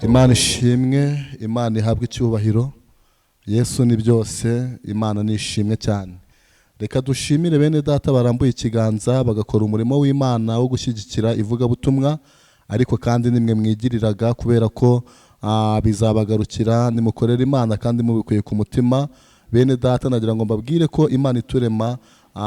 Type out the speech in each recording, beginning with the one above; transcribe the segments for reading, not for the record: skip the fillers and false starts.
Imana ishimwe, Imana ihabwe icyubahiro. Yesu ni byose, Imana ni ishimwe cyane. Reka dushimire bene data barambuye ikiganza bagakora umurimo w'Imana wo gushyigikira ivugabutumwa, ariko kandi nimwe mwigiriraga kubera ko bizabagarukira nimukorera Imana kandi mubikuye ku mutima. Bene data, nagira ngo mbabwire ko Imana iturema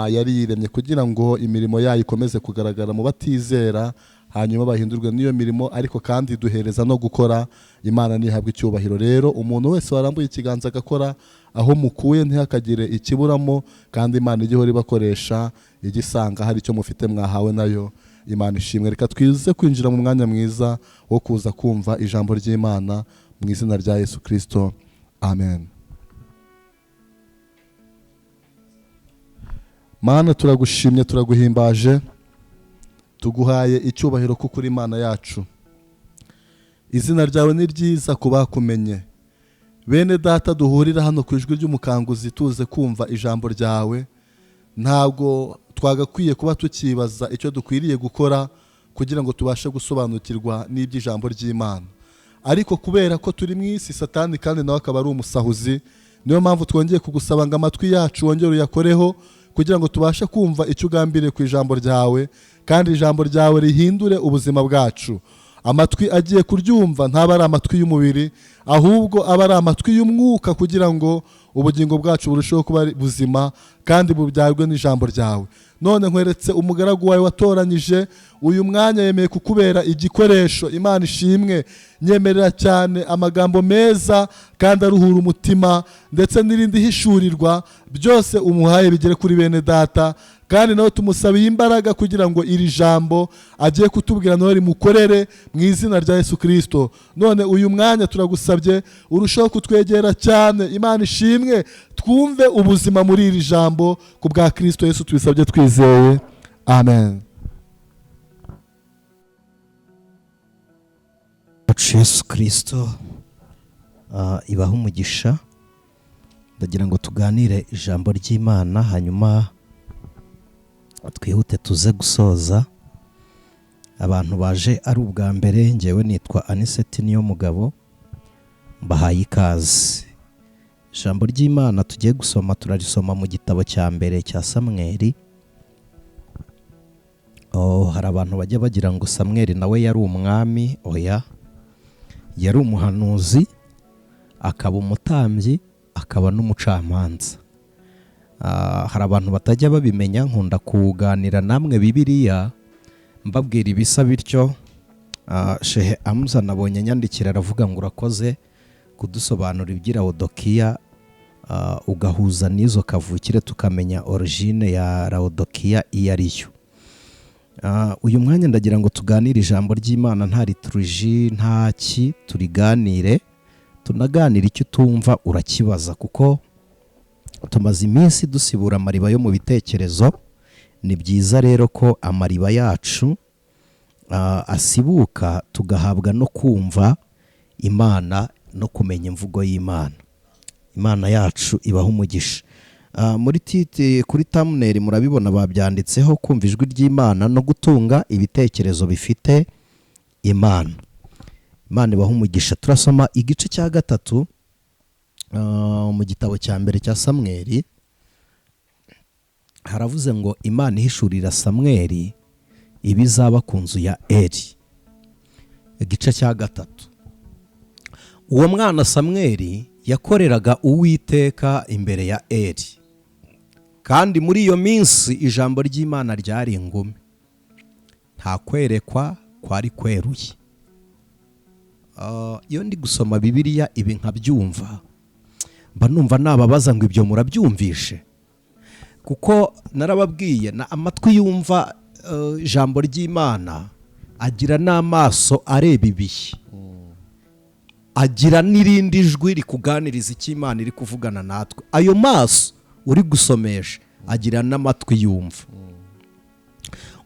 yari yiremye kugira ngo imirimo yayo ikomeze kugaragara mu batizera, hanyuma bahindurwe n'iyo mirimo, ariko kandi duhereza no gukora. Imana ntihabwe icyubahiro. Rero umuntu wese warambuye ikiganza agakora, aho mukuye ntihakagire ikiburamo, kandi Imana ijye ihora ibakoresha igisanga hari icyo mufite mwahawe nayo. Imana ishimwe. Reka twize kwinjira mu mwanya mwiza wo kuza kumva ijambo ry'Imana mu izina rya Yesu Kristo, amen. Mana, turagushimye, turaguhimbaje, tuguhaye icyubahiro kuko uri Imana yacu. Izina ryawe ni ryiza ku bakumenye. Bene data duhurira hano ku ijwi ry'umukanguzi tuze kumva ijambo ryawe, ntabwo twagakwiye kuba tukibaza icyo dukwiriye gukora kugira ngo tubashe gusobanukirwa n'iby'ijambo ry'Imana. Ariko kubera ko turi mu isi, Satani kandi nawe akaba ari umusahuzi, niyo mpamvu twongeye kugusaba ngo amatwi yacu wongere uyakoreho kugira ngo tubashe kumva icyo ugambiriye ku ijambo ryawe, kandi ijambo ryawe rihindure ubuzima bwacu. Amatwi agiye kuryumva ntaba ari amatwi y'umubiri, ahubwo aba ari amatwi y'umwuka, kugira ngo ubugingo bwacu burusheho kuba buzima kandi bubyarwe n'ijambo ryawe. None nkweretse umugaragu wawe watoranyije, uyu mwanya yemeye kukubera igikoresho. Imana ishimwe. Nyemerera cyane amagambo meza kandi aruhura umutima, ndetse n'irindi hishurirwa byose umuhaye bigere kuri bene data, kandi nawe tumusabiye imbaraga kugira ngo iri jambo agiye kutubwira nawe rimukorere mu izina rya Yesu Kristo. None uyu mwanya turagusabye urushaho kutwegera cyane. Imana ishimwe, twumve ubuzima muri iri jambo ku bwa Kristo Yesu tubisabye twizeye, amen. Yesu Kristo ibaha umugisha. Ndagira ngo tuganire ijambo ry'Imana, hanyuma twihute tuze gusoza. Abantu baje ari ubwa mbere, ngewe nitwa Aniseti niyo mugabo, mbahaye ikaze. Ijambo ry'Imana tugiye gusoma turarisoma mu gitabo cya mbere cya Samweli. Hari abantu bajya bagira ngo Samweli nawe yari umwami. Oya, yari umuhanuzi, akaba umutambyi, akaba n'umucamanza. Hari abantu batajya babimenya. Nkunda kuganira namwe Bibiliya mbabwira ibisa bityo. Shehe Amuza nabonye nyandikira aravuga ngo urakoze kudusobanura iby'Laodikiya, ugahuza n'izo kavukire tukamenya origine ya Laodikiya iyo ari yo. Uyu mwanya ndagira ngo tuganire ijambo ry'Imana, nta liturji, nta ki, turiganire, tunaganire icyo utumva urakibaza, kuko tumaze iminsi dusibura amariba yo mu bitekerezo. Ni byiza rero ko amariba yacu asibuka, tugahabwa no kumva Imana no kumenya imvugo y'Imana. Imana yacu ibaha umugisha. Muri titi kuri thumbnail murabibona babyanditseho, kumva ijwi ry'Imana no gutunga ibitekerezo bifite Imana. Imana ibaha umugisha. Turasoma igice cya gatatu mu gitabo cya mbere cya Samweli. Haravuze ngo Imana ihishurira Samweli ibizaba ku nzu ya Eli. Igice cya gatatu. Uwo mwana Samweli yakoreraga Uwiteka imbere ya Eli, kandi muri iyo minsi ijambo ry'Imana ryari ingume, nta kwerekwa kwari kweruye. Iyo ndi gusoma Bibiliya ibi nkabyumva, mba numva nababaza ngo ibyo murabyumvishe, kuko narababwiye na amatwi yumva ijambo ry'Imana agira n'amaso areba ibihe, agira n'irindi jwi rikuganiriza icyo Imana iri kuvugana natwe. Ayo maso uri gusomesha agira n'amatwi yumva.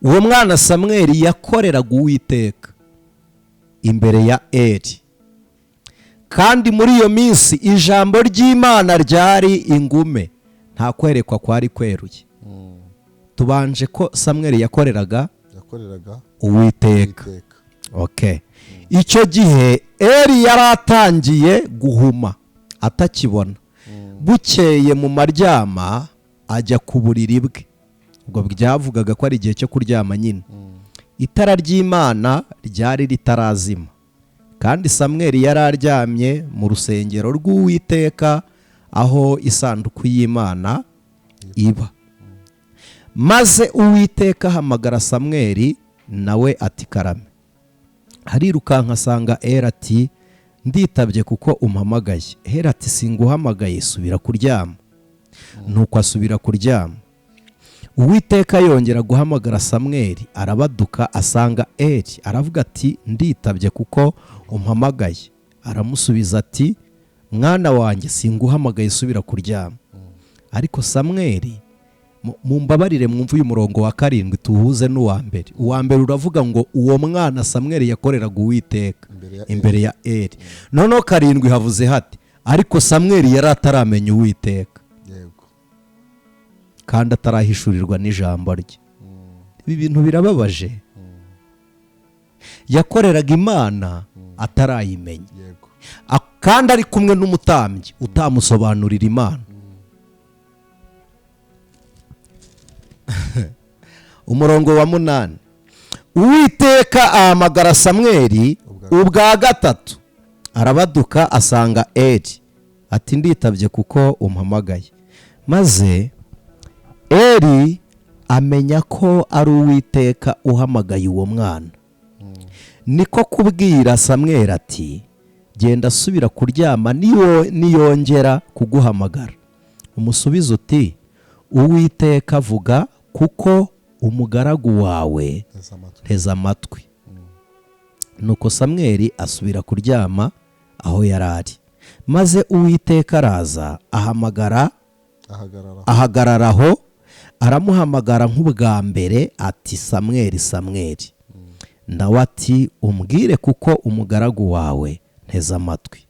Uwo mwana Samweli yakoreraga Uwiteka imbere ya Eli, kandi muri iyo minsi ijambo ry'Imana ryari ingume, nta kwerekwa kwari kweruye. Tubanje ko Samweli yakoreraga Yakoreraga Uwiteka. Uwiteka. Okay. Icyo gihe Eli yari atangiye guhuma atakibona. Bukeye mu maryama ajya ku buriri bwe, ubwo byavugaga ko ari igihe cyo kuryama nyine. Itara ry'Imana ryari ritarazima, kandi Samweli yari aryamye mu rusengero rw'Uwiteka aho isanduku y'Imana iba. Maze Uwiteka ahamagara Samweli, nawe ati karame. Arirukanka asanga Eli ati nditabye kuko umpamagaye. Eli ati singuhamagaye, subira kuryama. Nuko asubira kuryama. Uwiteka yongera guhamagara Samweli, arabaduka asanga Eli, aravuga ati nditabye kuko umpamagaye. Aramusubiza ati mwana wanjye singuhamagaye, subira kuryama. Ariko Samweli, mumbabarire mwumve uyu murongo wa 7 tuhuze n'uwa mbere. Uwa mbere uravuga ngo uwo mwana Samweli yakoreraga Uwiteka imbere ya Eli. Noneho 7 havuze hati ariko Samweli yari ataramenya Uwiteka kandi atarahishurirwa n'ijambo rye. Ibi bintu birababaje. Yakoreraga Imana atarayimenya, kandi ari kumwe n'umutambyi utamusobanurira Imana. Umurongo wa 8, Uwiteka ahamagara Samweli ubwa gatatu, arabaduka asanga Eli ati nditabye kuko umpamagaye. Maze Eli amenya ko ari Uwiteka uhamagaye uwo mwana. Niko kubwira Samweli ati genda subira kuryama, niyongera kuguhamagara umusubize uti Uwiteka avuga kuko umugaragu wawe nteze amatwi. Nuko Samweli asubira kuryama aho yari ari. Maze Uwiteka araza ahamagara ahagararaho, aramuhamagara nk'ubwa mbere ati Samweli, Samweli. Nawe ati umbwire kuko umugaragu wawe nteze amatwi.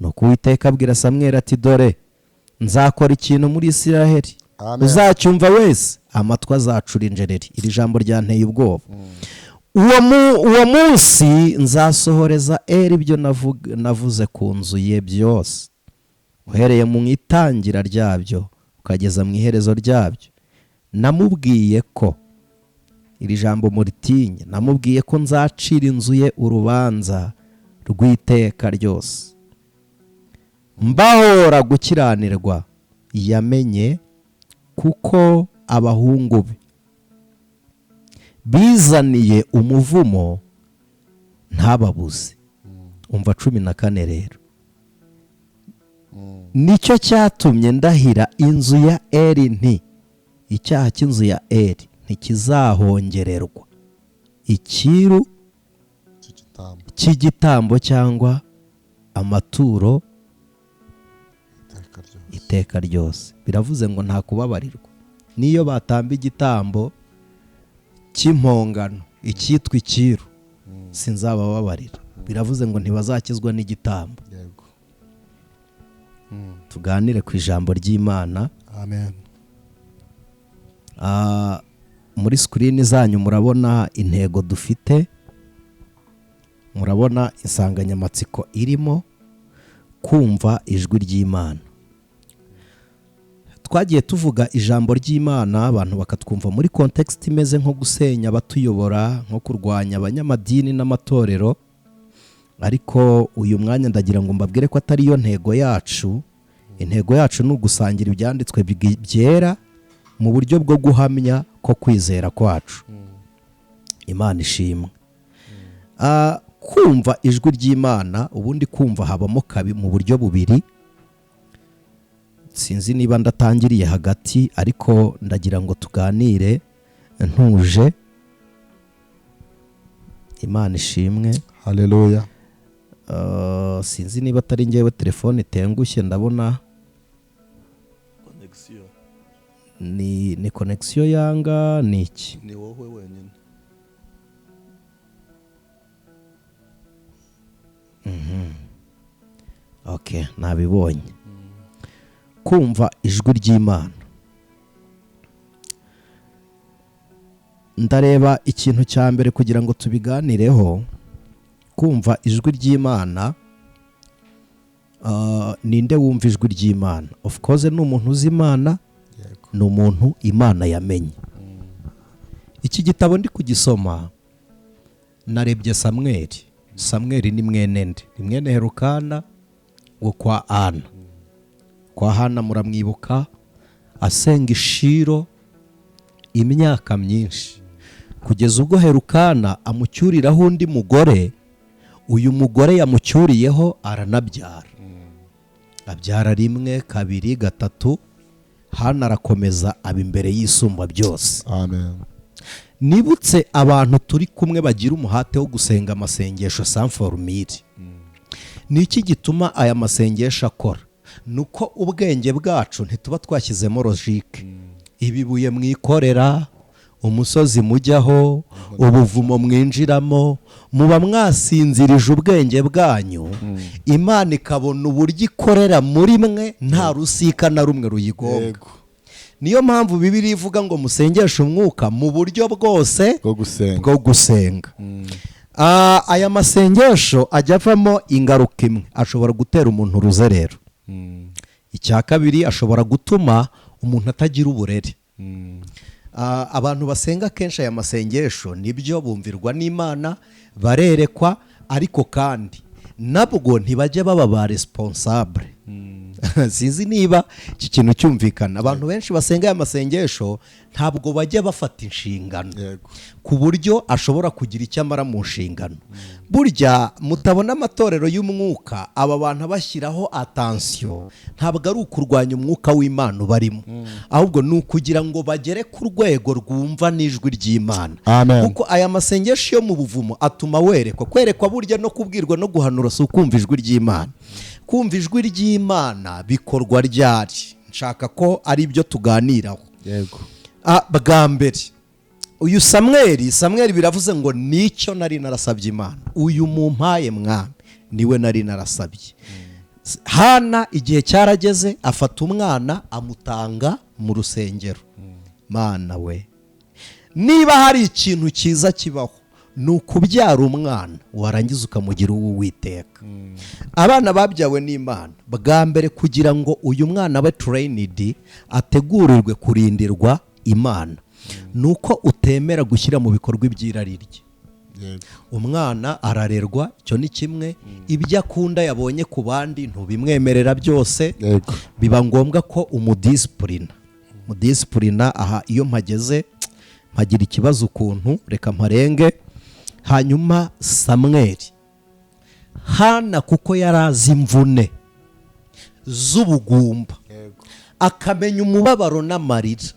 Nuko Uwiteka abwira Samweli ati dore nzakora ikintu muri Isiraheli uzacyumva wese amatwi azacura injereri. Iri jambo ryanteye ubwoba. Uwo munsi nzasohoreza Eli ibyo navuze ku nzu ye byose, uhereye mu itangira ryabyo ukageza mu iherezo ryabyo. Namubwiye ko iri jambo muritinye, namubwiye ko nzacira inzu ye urubanza rw'iteka ryose, mbahora gukiranirwa yamenye, kuko abahungu be bizaniye umuvumo ntababuze. Umva 14 rero, nicyo cyatumye ndahira inzu ya Eli nti icyaha cy'inzu ya Eli ntikizahongererwa ikiru cy'igitambo cyangwa amaturo iteka ryose. Biravuze ngo nta kubabarirwa. Niyo batamba igitambo cy'impongano icyitwa ikiru sinzabababarira. Biravuze ngo ntibazakizwa n'igitambo. Tuganire ku ijambo ry'Imana. Amen. Muri screen zanyu murabona intego dufite, murabona insanganyamatsiko irimo kumva ijwi ry'Imana. Twagiye tuvuga ijambo ry'Imana abantu bakatwumva muri context imeze nko gusenya abatuyobora, nko kurwanya abanyamadini n'amatorero, ariko uyu mwanya ndagira ngo mbabwire ko atari yo ntego yacu. Intego yacu ni ugusangira ibyanditswe byera mu buryo bwo guhamya ko kwizera kwacu. Imana ishimwe. Kumva ijwi ry'Imana, ubundi kumva habamo kabi mu buryo bubiri. Sinzi niba ndatangiriye hagati, ariko ndagira ngo tuganire ntuje. Imana ishimwe. Haleluya. Sinzi niba atari njyewe telefone itengushye, ndabona ni connection yanga ni iki? Ni wowe wenyine. Okay, nabibonye. Kumva ijwi ry'Imana. Ndareba ikintu cya mbere kugira ngo tubiganireho. Kumva ijwi ry'Imana, ninde wumva ijwi ry'Imana? Of course ni umuntu uzi Imana, ni umuntu Imana yamenye. Iki gitabo ndi kugisoma, narebye Samweli. Samweli ni mwene nde? Ni mwene Herukana wo kwa Ana. Kwa Hana muramwibuka, asenga ishiro imyaka myinshi, kugeza ubwo Herukana amucyuriraho undi mugore. Uyu mugore yamucyuriyeho aranabyara, abyara rimwe, kabiri, gatatu. Hana arakomeza aba imbere y'Isumba byose. Amen. Nibutse abantu turi kumwe bagira umuhate wo gusenga amasengesho sans formule. Ni iki gituma aya masengesho akora? Ni uko ubwenge bwacu ntituba twashyizemo logique. Ibibuye mwikorera, umusozi mujyaho, ubuvumo mwinjiramo, muba mwasinzirije ubwenge bwanyu, Imana ikabona uburyo ikorera muri mwe nta rusika na rumwe ruyigonga. Niyo mpamvu Bibiliya ivuga ngo musengeshe umwuka mu buryo bwose bwo gusenga. Bwo gusenga. Aya masengesho ajya avamo ingaruka imwe: ashobora gutera umuntu uruzerero. Icya kabiri, ashobora gutuma umuntu atagira uburere. Abantu basenga kenshi aya masengesho, nibyo, bumvirwa n'Imana, barerekwa, ariko kandi nabwo ntibajya baba ba responsable. Sinzi niba iki kintu cyumvikana. Abantu benshi basenga aya masengesho ntabwo bajya bafata inshingano ku buryo ashobora kugira icyo amara mu nshingano. Burya mutabona amatorero y'umwuka, aba bantu bashyiraho attention, ntabwo ari ukurwanya umwuka w'Imana ubarimo, ahubwo ni ukugira ngo bagere ku rwego rwumva n'ijwi ry'Imana. Amen. Kuko aya masengesho yo mu buvumo atuma werekwa. Kwerekwa burya no kubwirwa no guhanura si ukumva ijwi ry'Imana. Kumva ijwi ry'Imana bikorwa ryari? Nshaka ko ari byo tuganiraho. Bwa mbere uyu Samweli, Samweli biravuze ngo nicyo nari narasabye Imana, uyu mumpaye mwami niwe nari narasabye. Hana igihe cyarageze afata umwana amutanga mu rusengero. Mana we, niba hari ikintu cyiza kibaho ni ukubyara umwana warangiza ukamugira uw'Uwiteka. Abana babyawe n'Imana, bwa mbere kugira ngo uyu mwana abe trained, ategurirwe kurindirwa Imana, ni uko utemera gushyira mu bikorwa iby'irari rye. Umwana ararerwa, icyo ni kimwe. Ibyo akunda yabonye ku bandi ntubimwemerera byose. Biba ngombwa ko umudisipurina. Umudisipurina aha iyo mpageze mpagira ikibazo ukuntu, reka mparenge. Hanyuma Samweli, Hana kuko yari azi imvune z'ubugumba, akamenya umubabaro n'amarira.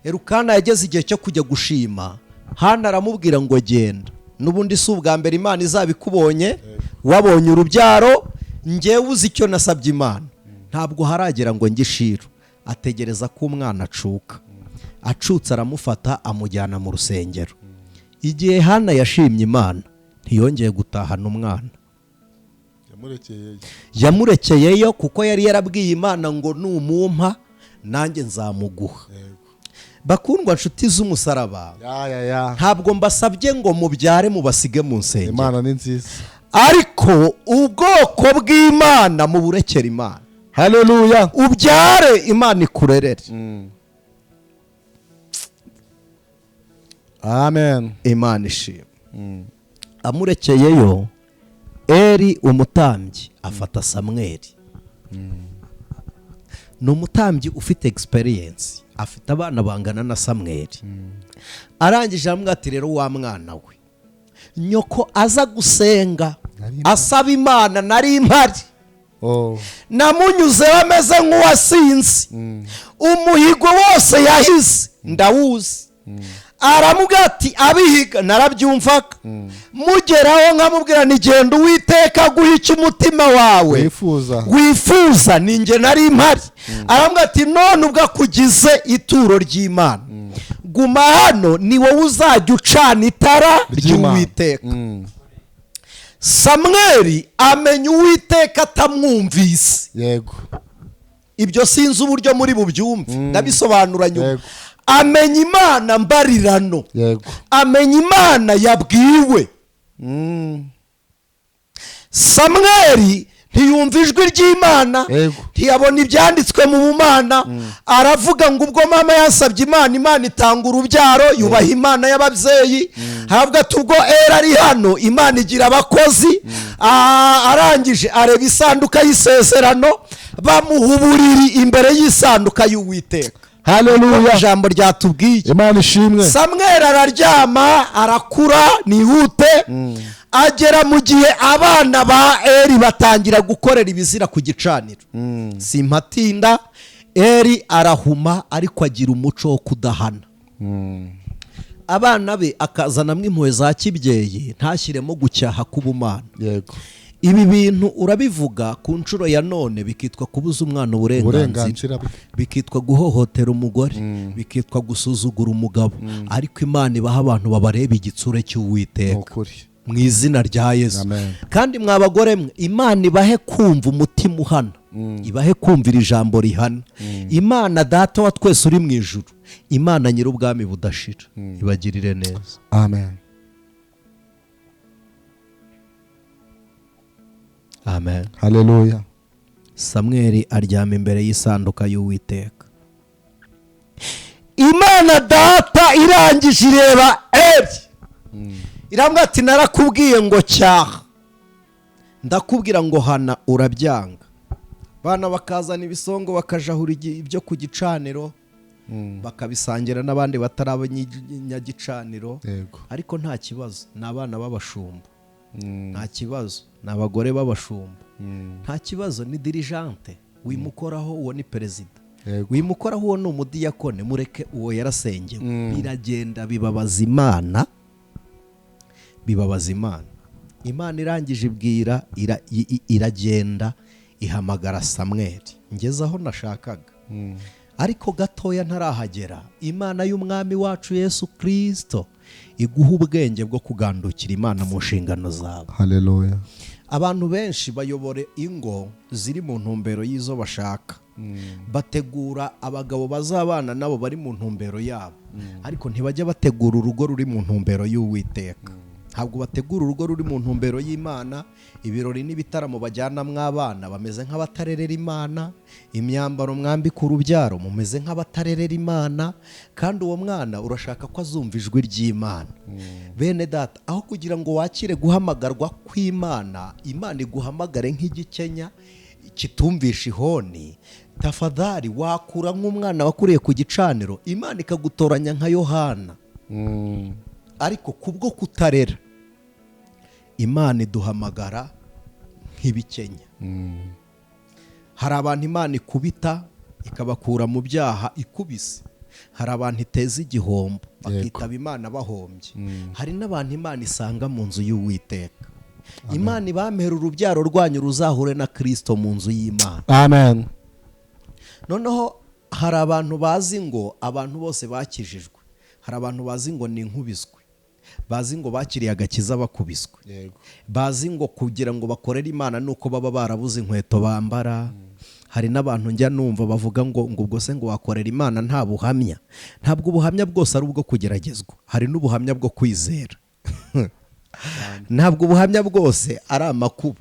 Erukana yageze igihe cyo kujya gushima Hana, aramubwira ngo genda, n'ubundi si ubwa mbere Imana izaba ikubonye wabonye urubyaro, ngewe uzi icyo nasabye Imana, ntabwo haragera ngo njye ishiro. Ategereza ko umwana acuka. Acutse aramufata amujyana mu rusengero. Igihe Hana yashimye Imana, ntiyongeye gutahana umwana. Yamurekeyeyo. Yamurekeyeyo kuko yari yarabwiye Imana ngo numumpa nanjye nzamuguha. Bakundwa nshuti z'umusaraba, ya ya ya ntabwo mbasabye ngo mubyare mubasige mu nsengero. Imana ni nziza. Ariko ubwoko bw'Imana muburekere Imana. Haleluya. Ubyare, Imana ikurerere. Amen. Imana ishima. Amurekeyeyo, Eri umutambyi afata Samweli. Ni umutambyi ufite experience, afite abana bangana na Samweli. Arangije aramubwira ati rero wa mwana we, nyoko aza gusenga asaba Imana nari mpari, namunyuzeho ameze nk'uwasinze, umuhigo wose yahize ndawuzi. Aramubwira ati abihiga narabyumvaga, mugeraho nkamubwira ni genda Uwiteka aguhe icyo umutima wawe wifuza, wifuza, ni njye nari mpari. Aramubwira ati none ubwo akugize ituro ry'Imana, guma hano, ni wowe uzajya ucana itara ry'Uwiteka. Samweli amenya Uwiteka atamwumvise. Ibyo sinzi uburyo muri bubyumve, ndabisobanura nyuma. Amenya Imana mbarirano, amenya Imana yabwiwe. Samweli ntiyumva ijwi ry'Imana, ntiyabona ibyanditswe mu bumana. Aravuga ngo ubwo mama yansabye Imana, Imana itanga urubyaro, yubaha Imana y'ababyeyi. Aravuga ati ubwo Eli ari hano, Imana igira abakozi. Arangije areba isanduka y'isezerano, bamuha uburiri imbere y'isanduka y'Uwiteka. Haleluya. Ijambo ryatubwiye. Imana ishimwe. Samweli araryama, arakura, nihute, agera mu gihe abana ba Eli batangira gukorera ibizira ku gicaniro. Simpatinda, Eli arahuma, ariko agira umuco wo kudahana abana be, akazanamo impuhwe za kibyeyi, ntashyiremo gucyaha k'ubumana. Yego. Ibi bintu urabivuga ku nshuro ya none bikitwa kubuza umwana uburenganzira, bikitwa guhohotera umugore, bikitwa gusuzugura umugabo. Ariko Imana ibaha abantu babareba igitsure cy'Uwiteka mu izina rya Yesu. Kandi mwa bagore mwe, Imana ibahe kumva umutima uhana, ibahe kumvira ijambo rihana. Imana Data wa twese uri mu ijuru, Imana nyir'ubwami budashira, ibagirire neza. Amen. Amen. Haleluya. Samweli aryama imbere y'isanduka y'Uwiteka. Imana Data irangije ireba Eli, irambwira ati narakubwiye ngo cyaha, ndakubwira ngo hana, urabyanga. Bana bakazana ibisongo, bakajahura ibyo ku gicaniro, bakabisangira n'abandi batari abanyagicaniro. Ariko nta kibazo, ni abana b'abashumba, nta kibazo, ni abagore b'abashumba, nta kibazo, ni dirijante wimukoraho, uwo ni perezida wimukoraho, uwo ni umudiyakone, mureke uwo yarasengewe. Biragenda bibabaza Imana, bibabaza Imana. Imana irangije ibwira, iragenda ihamagara Samweli. Ngeze aho nashakaga, ariko gatoya ntarahagera. Imana y'umwami wacu Yesu Kristo iguha ubwenge bwo kugandukira Imana mu nshingano zawe. Haleluya. Abantu benshi bayobore ingo ziri mu ntumbero y'izo bashaka, bategura abagabo bazabana nabo bari mu ntumbero yabo, ariko ntibajya bategura urugo ruri mu ntumbero y'Uwiteka. Ntabwo bategura urugo ruri mu ntumbero y'Imana. Ibirori n'ibitaramo bajyana mw'abana bameze nk'abatarerera Imana, imyambaro mwambika urubyaro mumeze nk'abatarerera Imana, kandi uwo mwana urashaka ko azumva ijwi ry'Imana. Bene Data, aho kugira ngo wakire guhamagarwa kw'Imana, Imana iguhamagare nk'igikenya kitumvisha ihoni, tafadhali wakura nk'umwana wakuriye ku gicaniro, Imana ikagutoranya nka Yohana. Ariko kubwo kutarera, Imana iduhamagara nk'ibikenya. Hari abantu Imana ikubita ikabakura mu byaha ikubise, hari abantu iteza igihombo bakitaba Imana bahombye, hari n'abantu Imana isanga mu nzu y'Uwiteka. Imana ibampera urubyaro rwanyu ruzahure na Kristo mu nzu y'Imana. Amen. Noneho hari abantu bazi ngo abantu bose bakijijwe, hari abantu bazi ngo ni inkubiswe, bazi ngo bakiriye agakiza bakubiswe, bazi ngo kugira ngo bakorere Imana nuko baba barabuze inkweto bambara. Hari n'abantu njya numva bavuga ngo ubwo se ngo wakorera Imana nta buhamya. Ntabwo ubuhamya bwose ari ubwo kugeragezwa, hari n'ubuhamya bwo kwizera. Ntabwo ubuhamya bwose ari amakuba,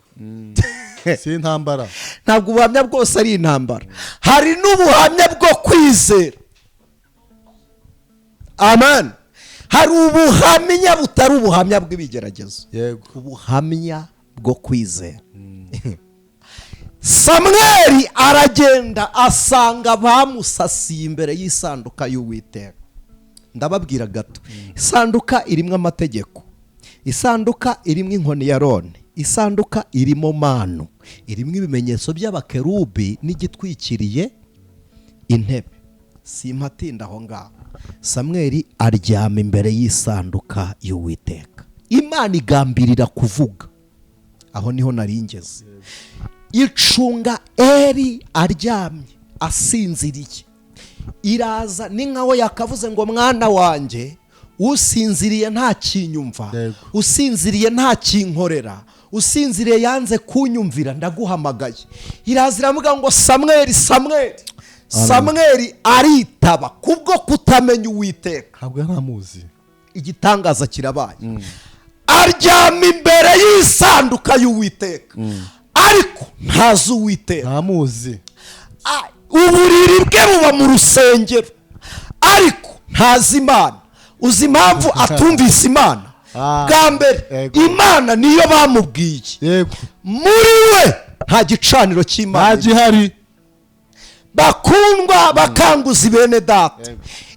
si intambara. Ntabwo ubuhamya bwose ari intambara, hari n'ubuhamya bwo kwizera. Amen. Hari ubuhamya butari ubuhamya bw'ibigeragezo, ubuhamya bwo kwizera. Samweli aragenda asanga bamusasiye imbere y'isanduka y'Uwiteka. Ndababwira gato, isanduka irimo amategeko, isanduka irimo inkoni ya Aroni, isanduka irimo manu, irimo ibimenyetso by'abakerubi n'igitwikiriye intebe. Simpatinda aho ngaho. Samweli aryama imbere y'isanduka y'Uwiteka. Imana igambirira kuvuga, aho niho naringeze. Icunga Eli aryamye asinziriye, iraza ni nkaho yakavuze ngo mwana wanjye usinziriye nta kinyumva, usinziriye nta kinkorera, usinziriye yanze kunyumvira, ndaguhamagaye. Iraza iravuga ngo Samweli, Samweli. Samweli aritaba kubwo kutamenya Uwiteka, ntabwo yaramuzi. Igitangaza kirabaye. Aryama imbere y'isanduka y'Uwiteka, ariko ntazi Uwiteka. Ntamuzi. Uburiri bwe buba mu rusengero, ariko ntazi Imana. Uzi impamvu atumvise Imana? Bwa mbere, Imana niyo bamubwiye. Muri we nta gicaniro cy'Imana. Nta gihari. Bakundwa, bakanguzi, bene data,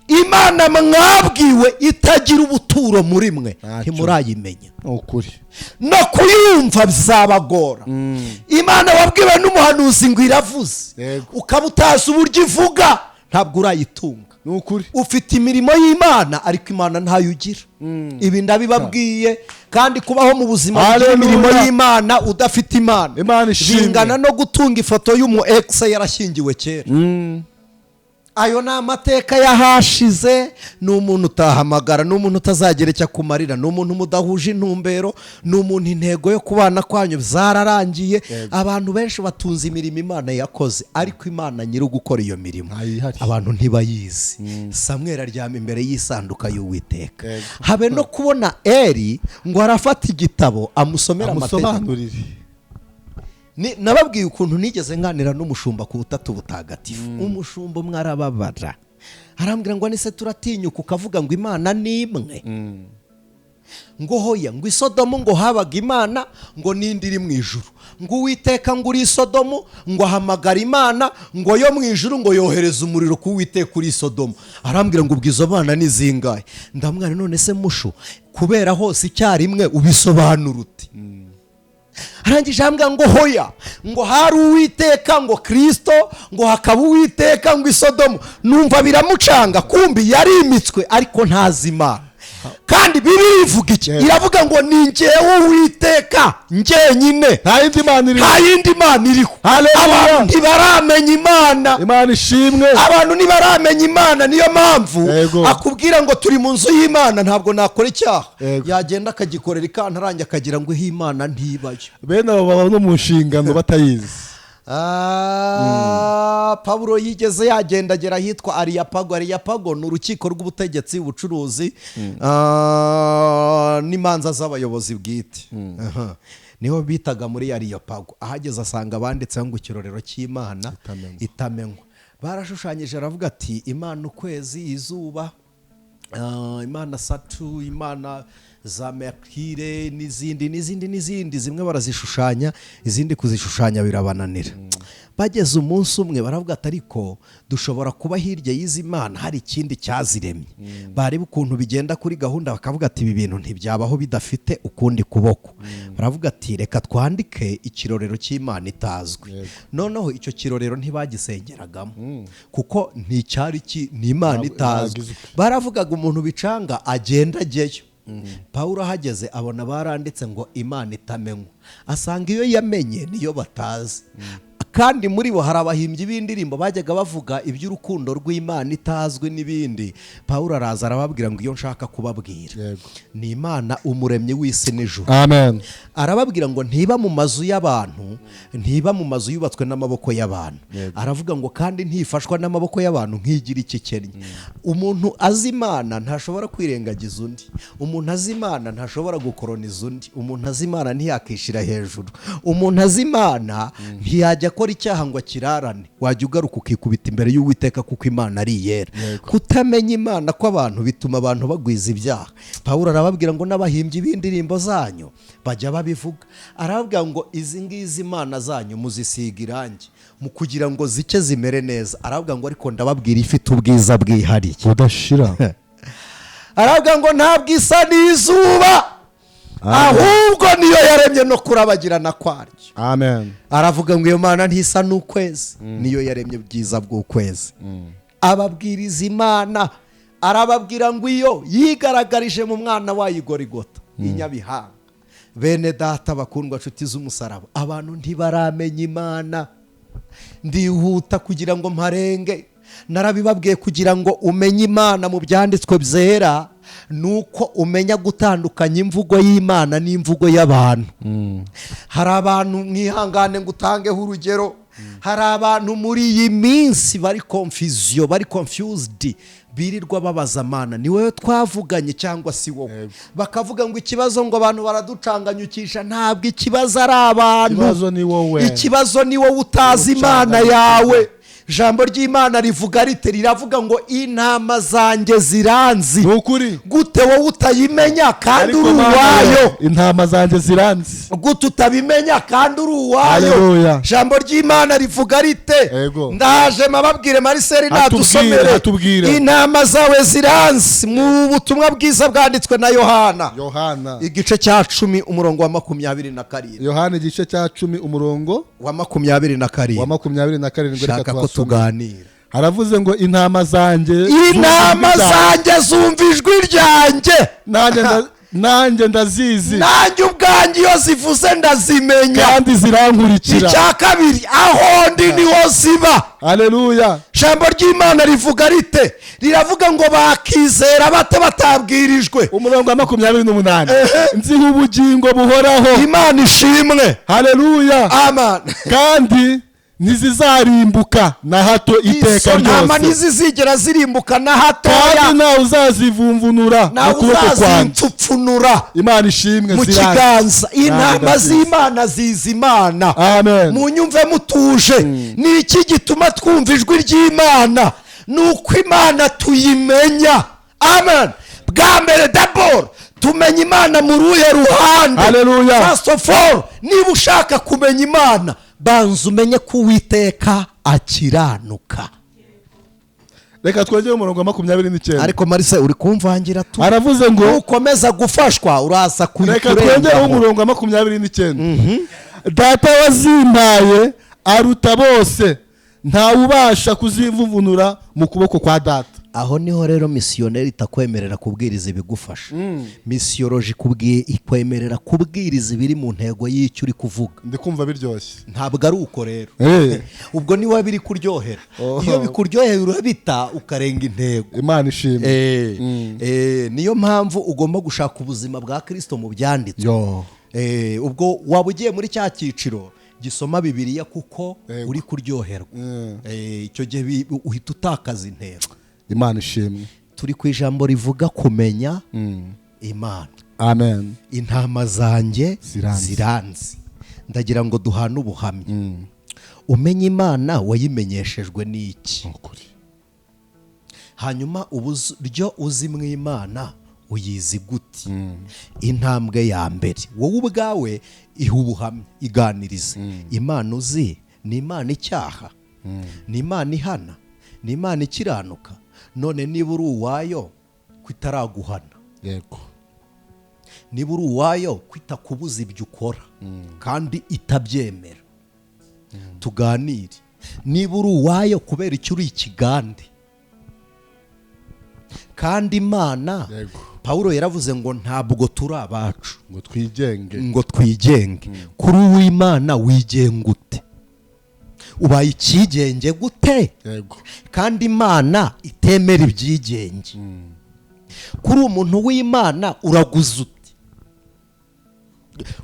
Imana mwabwiwe itagira ubuturo muri mwe, Ntacyo. ntimurayimenya. Ni ukuri. No kuyumva bizabagora. Imana wabwiwe n'umuhanuzi ngo iravuze, ukaba utazi uburyo ivuga, ntabwo urayitunga. Ni ukuri. Ufite imirimo y'Imana, ariko Imana ntayo ugira. Ibi ndabibabwiye, kandi kubaho mu buzima bugira Hallelujah. imirimo y'Imana udafite Imana, Imana ishimwe. bingana no gutunga ifoto y'umu ex yarashyingiwe kera. Ayo ni amateka y'ahashize. Ni umuntu utahamagara, ni umuntu utazagira icyo akumarira, ni umuntu mudahuje intumbero, ni umuntu intego yo kubana kwanyu zararangiye. Abantu benshi batunze imirimo Imana yakoze, ariko Imana nyiri gukora iyo mirimo Ntayihari. abantu ntibayizi. Samweli aryama imbere y'isanduka y'Uwiteka, habe no kubona Eri ngo arafata igitabo amusomera amategeko. Amusobanurire. Nababwiye ukuntu nigeze nganira n'umushumba ku Butatu Butagatifu. Umushumba umwe arababara, arambwira ngo nise turatinyuka ukavuga ngo Imana ni imwe, ngo hoya, ngo Isodomu ngo habaga Imana, ngo n'indi iri mu ijuru, ngo Uwiteka ngo uri Isodomu ngo ahamagara Imana ngo yo mu ijuru, ngo yohereza umuriro ku Uwiteka uri Isodomu. Arambwira ngo ubwo izo mana ni zingahe? Ndamwana, none se mushu, kubera hose icyarimwe ubisobanura ute? Arangije arambwira ngo hoya, ngo hari Uwiteka ngo Kirisito, ngo hakaba Uwiteka ngo Isodomu. Numva biramucanga, kumbi yarimitswe ariko ntazi Imana. Kandi Bibiliya ivuga iki? Iravuga ngo ni njyewe Uwiteka njyenyine, Nta yindi Mana iriho. nta yindi Mana iriho. Haleluya. Abantu ntibaramenya Imana. Imana ishimwe. Abantu ntibaramenya Imana, niyo mpamvu akubwira ngo turi mu nzu y'Imana, ntabwo nakora icyaha. Yagenda akagikorera ikantarange, akagira ngo ihe Imana ntibayo. Bene abo baba no mu nshingano batayizi. Pawulo yigeze yagendagera ahitwa Ariyapago. Ariyapago ni urukiko rw'ubutegetsi, ubucuruzi, n'imanza z'abayobozi bwite. Aha. Niho bitaga muri Ariyapago. Ahageze asanga banditseho ngo ikirorero cy'Imana Itamenywa. itamenywa. Barashushanyije, aravuga ati Imana ukwezi, izuba, Imana Satu, Imana za Mercure n'izindi n'izindi n'izindi. Zimwe barazishushanya, izindi kuzishushanya birabananira. Bageze umunsi umwe baravuga ati ariko dushobora kuba hirya y'izi mana hari ikindi cyaziremye. Bareba ukuntu bigenda kuri gahunda, bakavuga ati ibi bintu ntibyabaho bidafite ukundi kuboko. Baravuga ati reka twandike ikirorero cy'Imana itazwi. Noneho icyo kirorero ntibagisengeragamo, kuko nticyari ni Imana itazwi. Ntabwo izwi. Baravugaga umuntu bicanga agenda ajyeyo. Pawulo ahageze abona baranditse ngo Imana itamenywa, asanga iyo yamenye niyo batazi. Kandi muri bo hari abahimbyi b'indirimbo bajyaga bavuga iby'urukundo rw'Imana itazwi n'ibindi. Pawulo araza arababwira ngo iyo nshaka kubabwira ni Imana umuremyi w'isi n'ijuru. Amen. Arababwira ngo ntiba mu mazu y'abantu, ntiba mu mazu yubatswe n'amaboko y'abantu. Aravuga ngo kandi ntifashwa n'amaboko y'abantu nkigira icyo ikennye. Umuntu azi Imana ntashobora kwirengagiza undi, umuntu azi Imana ntashobora gukoroniza undi, umuntu azi Imana ntiyakishira hejuru, umuntu azi Imana ntiyajya akora icyaha ngo akirarane. Wajya ugaruka ukikubita imbere y'Uwiteka, kuko Imana ari iyera. Kutamenya Imana kw'abantu bituma abantu bagwiza ibyaha. Pawulo arababwira ngo n'abahimbyi b'indirimbo zanyu bajya babivuga. Arababwira ngo izi ngizi Imana zanyu muzisiga irangi mu kugira ngo zike zimere neza. Arababwira ngo ariko ndababwira ifite ubwiza bwihariye budashira. Arababwira ngo ntabwo isa n'izuba, ahubwo niyo yaremye no kurabagirana kwaryo. Amen. Aravuga ngo iyo Mana ntisa n'ukwezi, niyo yaremye ubwiza bw'ukwezi. Ababwiriza Imana, arababwira ngo iyo yigaragarije mu mwana wayo Igorigota inyabihanga. Bene data bakundwa, nshuti z'umusaraba, abantu ntibaramenya Imana. Ndihuta kugira ngo mparenge. Narabibabwiye, kugira ngo umenye Imana mu byanditswe byera nuko umenya gutandukanya imvugo y'Imana n'imvugo y'abantu. Hari abantu, mwihangane ngo utangeho urugero. Hari abantu muri iyi minsi bari confusion, bari confused, birirwa babaza Mana, ni wowe twavuganye cyangwa si wowe? Bakavuga ngo ikibazo, ngo abantu baraducanganyukisha. Ntabwo ikibazo ari abantu. Ikibazo ni wowe. Ikibazo ni wowe utazi Imana yawe. Ijambo ry'Imana rivuga rite? Riravuga ngo intama zanjye ziranzi. Ni ukuri. Gute wowe utayimenya kandi Ariko uri Mana, uwayo? Intama zanjye ziranzi. Gute utabimenya kandi uri uwayo? Haleluya. Ijambo ry'Imana rivuga rite? Yego. Ndaje mababwire, Mariseri. Atubwire, Nadusomere. atubwire. Intama zawe ziranzi, mu butumwa bwiza bwanditswe na Yohana, Yohana, igice cya 10, umurongo wa 27. Yohana igice cya 10, umurongo wa makumyabiri na wa karindwi. 27. Reka Shaka ko tuhasome. tuganira. Haravuze ngo intama zanjye Intama zumva ijwi ryanjye. zanjye zumva ijwi ryanjye. Nanjye ndazizi. Nanjye ubwanjye iyo zivuze ndazimenya. Kandi zirankurikira. Icya kabiri, aho ndi niho ziba. Haleluya. Ijambo ry'Imana rivuga rite? Riravuga ngo bakizera bate batabwirijwe? Umurongo wa 28: nziha ubugingo buhoraho. Imana ishimwe. Haleluya. Amen. Kandi ntizizarimbuka na hato iteka Izo ntama ryose. ntizizigera zirimbuka na hatoya. Kandi ntawe uzazivumvunura mu Nawe kuboko kwanjye. uzazipfupfunura Imana ishimwe. mu Ziranze. kiganza. Intama Ndazizi. z'Imana zizi Imana. Amen. Munyumve mutuje. Ni iki gituma twumva ijwi ry'Imana? Ni uko Imana tuyimenya. Amen. Bwa mbere, d'abord, tumenya Imana mu ruhe ruhande? Haleluya. First of all, niba ushaka kumenya Imana, banza umenye ko Uwiteka akiranuka. Reka twongere umurongo wa 29. Ariko Marise, uri kumvangira tu. Aravuze ngo Nukomeza gufashwa uraza reka twongereho kurengaho. umurongo wa 29: Data wazimpaye aruta bose, ntawubasha kuzivuvunura mu kuboko kwa Data. Aho niho rero misiyoneri itakwemerera kubwiriza ibigufasha. Missiology ikwemerera kubwiriza ibiri mu ntego y'icyo uri kuvuga. Ndi kumva biryoshye. Ntabwo ari uko rero. Ubwo niba biri kuryohera, iyo bikuryoheye urabita ukarenga intego. Imana ishimwe. Niyo mpamvu ugomba gushaka ubuzima bwa Kirisito mu byanditswe. Yo. Ubwo waba ugiye muri cya cyiciro gisoma Bibiliya kuko uri kuryoherwa. Icyo gihe uhita utakaza intego. Imana ishimwe. Turi ku ijambo rivuga kumenya Imana. Amen. Intama zanjye Ziranzi. ziranzi. Ndagira ngo duhane ubuhamya. Umenye Imana wayimenyeshejwe n'iki? Ukuri. Hanyuma uburyo uzi mu Imana, uyizi gute? Intambwe ya mbere, wowe ubwawe iha ubuhamya, iganirize. Imana uzi ni Imana icyaha, ni Imana ihana, ni Imana ikiranuka? None niba uri uwayo, ko itaraguhana? Niba uri uwayo, kwita kubuza ibyo ukora kandi itabyemera? Tuganire. Niba uri uwayo, kubera icyo uri ikigande kandi Imana Pawulo yaravuze ngo ntabwo turi abacu ngo twigenge. Ngo twigenge. Kuri uw'Imana wigenga ute? Ubaye icyigenge gute kandi Imana itemera ibyigenge? Kuri umuntu w'Imana uraguza ute?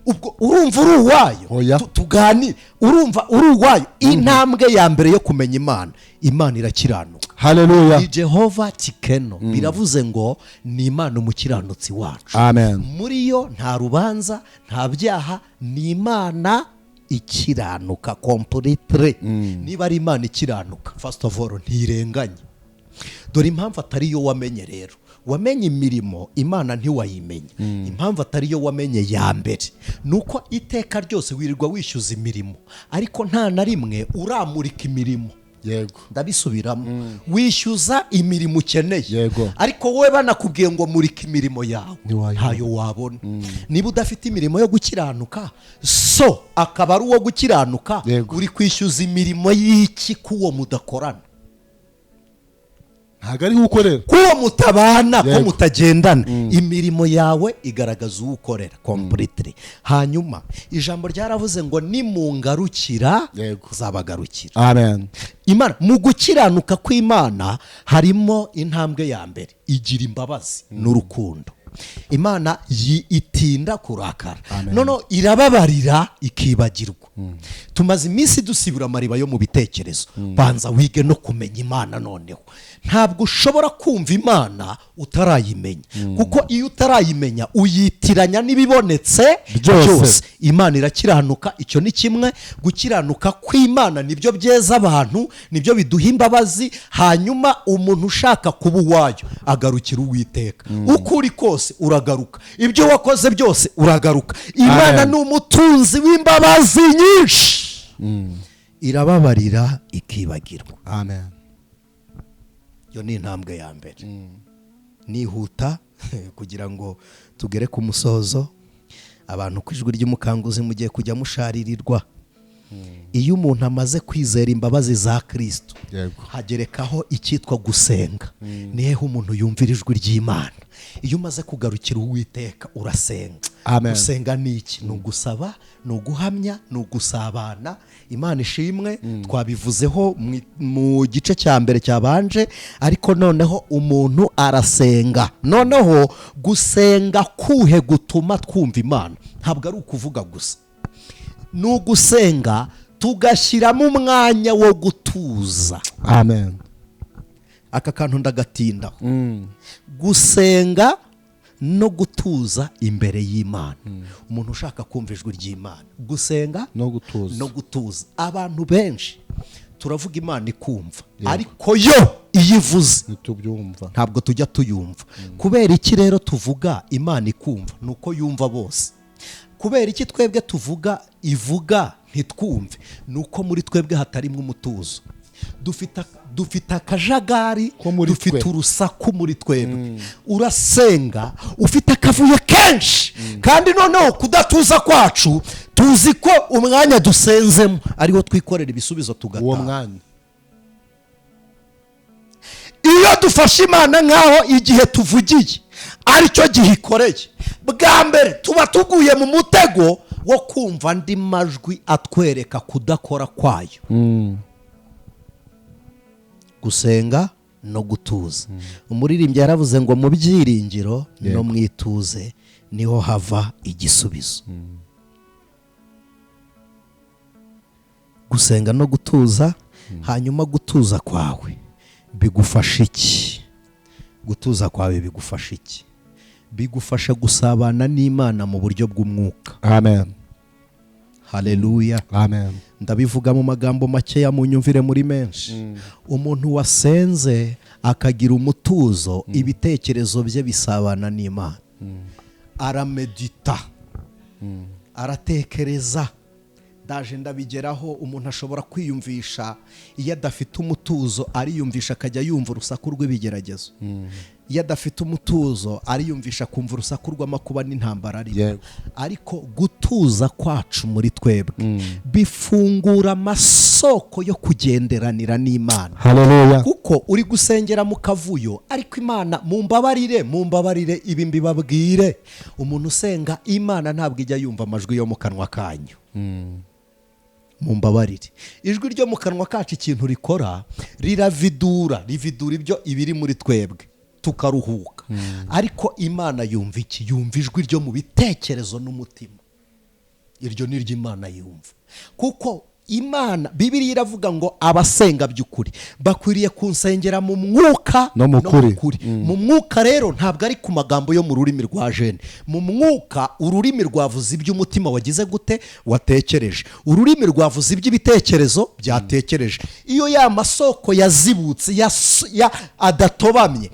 Ubwo urumva uri uwayo? Oya. Tuganire. Urumva uri uwayo? Intambwe ya mbere yo kumenya Imana: Imana irakiranuka. Haleluya. Ni Jehova Tikeno, biravuze ngo ni Imana umukiranutsi wacu. Amen. Muri yo nta rubanza, nta byaha, ni Imana ikiranuka completely. Niba ari Imana ikiranuka, first of all ntirenganye. Dore impamvu atari yo wamenye rero. Wamenye imirimo, Imana ntiwayimenya. Impamvu atari yo wamenye ya mbere ni uko iteka ryose wirirwa wishyuza imirimo, ariko nta na rimwe uramurika imirimo. Ndabisubiramo: wishyuza imirimo ukeneye, ariko wowe banakubwiye ngo murika imirimo yawe, Ntiwayibona. ntayo wabona. Niba udafite imirimo yo gukiranuka, so akaba ari uwo gukiranuka, uri kwishyuza imirimo y'iki k'uwo mudakorana? Ntabwo ariho ukorera. K'uwo mutabana, ko mutagendana. Imirimo yawe igaragaza uwo ukorera completely. Hanyuma ijambo ryaravuze ngo nimungarukira, zabagarukira. Amen. Imana, mu gukiranuka kw'Imana harimo intambwe ya mbere: igira imbabazi n'urukundo. Imana itinda kurakara, noneho irababarira ikibagirwa. Tumaze iminsi dusibura amariba yo mu bitekerezo. Banza wige no kumenya Imana. Noneho ntabwo ushobora kumva Imana utarayimenya, kuko iyo utarayimenya uyitiranya n'ibibonetse byose. Imana irakiranuka, icyo ni kimwe. Gukiranuka kw'Imana nibyo byeza abantu, nibyo biduha imbabazi. Hanyuma umuntu ushaka kuba uwayo agarukira Uwiteka. Uko uri kose uragaruka, ibyo wakoze byose uragaruka. Imana ni umutunzi w'imbabazi nyinshi, irababarira ikibagirwa. Amen. Iyo ni intambwe ya mbere. Nihuta kugira ngo tugere ku musozo. Abantu ku Ijwi ry'Umukanguzi mugiye kujya musharirirwa. Iyo umuntu amaze kwizera imbabazi za Kristo, hagerekaho icyitwa gusenga. Ni hehe umuntu yumvira ijwi ry'Imana? Iyo umaze kugarukira Uwiteka urasenga. Gusenga ni iki? Ni ugusaba, ni uguhamya, ni ugusabana. Imana ishimwe, twabivuzeho mu gice cya mbere cyabanje. Ariko noneho umuntu arasenga. Noneho gusenga kuhe gutuma twumva Imana? Ntabwo ari ukuvuga gusa, ni ugusenga tugashyiramo umwanya wo gutuza. Amen. Aka kantu ndagatindaho. Gusenga no gutuza imbere y'Imana. Umuntu ushaka kumva ijwi ry'Imana, gusenga no gutuza. No gutuza. Abantu benshi turavuga Imana ikumva, ariko yo iyo ivuze ntitubyumva, ntabwo tujya tuyumva. Kubera iki rero tuvuga Imana ikumva? Ni uko yumva bose. Kubera iki twebwe tuvuga ivuga ntitwumve? Ni uko muri twebwe hatarimo umutuzo. Dufite akajagari, dufite urusaku muri twebwe. Urasenga ufite akavuyo kenshi, kandi noneho kudatuza kwacu tuzi ko umwanya dusenzemo ariwo twikorera ibisubizo tugataha. Uwo mwanya iyo dufashe Imana nkaho igihe tuvugiye aricyo gihe ikoreye, bwa mbere tuba tuguye mu mutego wo kumva andi majwi atwereka kudakora kwayo. Gusenga no gutuza. Umuririmbyi yaravuze ngo mu byiringiro no mu ituze niho hava igisubizo. Gusenga no gutuza. Hanyuma gutuza kwawe bigufasha iki? Gutuza kwawe bigufasha iki? Bigufasha gusabana n'Imana mu buryo bw'umwuka. Amen. Haleluya. Amen. Ndabivuga mu magambo makeya munyumvire muri menshi. Umuntu wasenze akagira umutuzo, ibitekerezo bye bisabana n'Imana. Aramedita, aratekereza. Ndaje ndabigeraho. Umuntu ashobora kwiyumvisha iyo adafite umutuzo, ariyumvisha akajya yumva urusaku rw'ibigeragezo. Iyo adafite umutuzo ariyumvisha kumva urusaku rw'amakuba n'intambara arimo. Ariko gutuza kwacu muri twebwe bifungura amasoko yo kugenderanira n'Imana. Haleluya. Kuko uri gusengera mu kavuyo, ariko Imana mumbabarire, mumbabarire ibi mbibabwire, umuntu usenga Imana ntabwo ijya yumva amajwi yo mu kanwa kanyu. Mumbabarire, ijwi ryo mu kanwa kacu ikintu rikora riravidura, rividura ibyo ibiri muri twebwe tukaruhuka. Ariko Imana yumva iki? Yumva ijwi ryo mu bitekerezo n'umutima. Iryo ni ryo Imana yumva. Kuko Imana, Bibiliya iravuga ngo abasenga by'ukuri bakwiriye kunsengera mu mwuka no mu kuri. Mu mwuka rero ntabwo ari ku magambo yo mu rurimi rwa jene. Mu mwuka ururimi rwavuze iby'umutima wagize gute? Watekereje. Ururimi rwavuze iby'ibitekerezo byatekereje. Iyo ya masoko yazibutse ya adatobamye,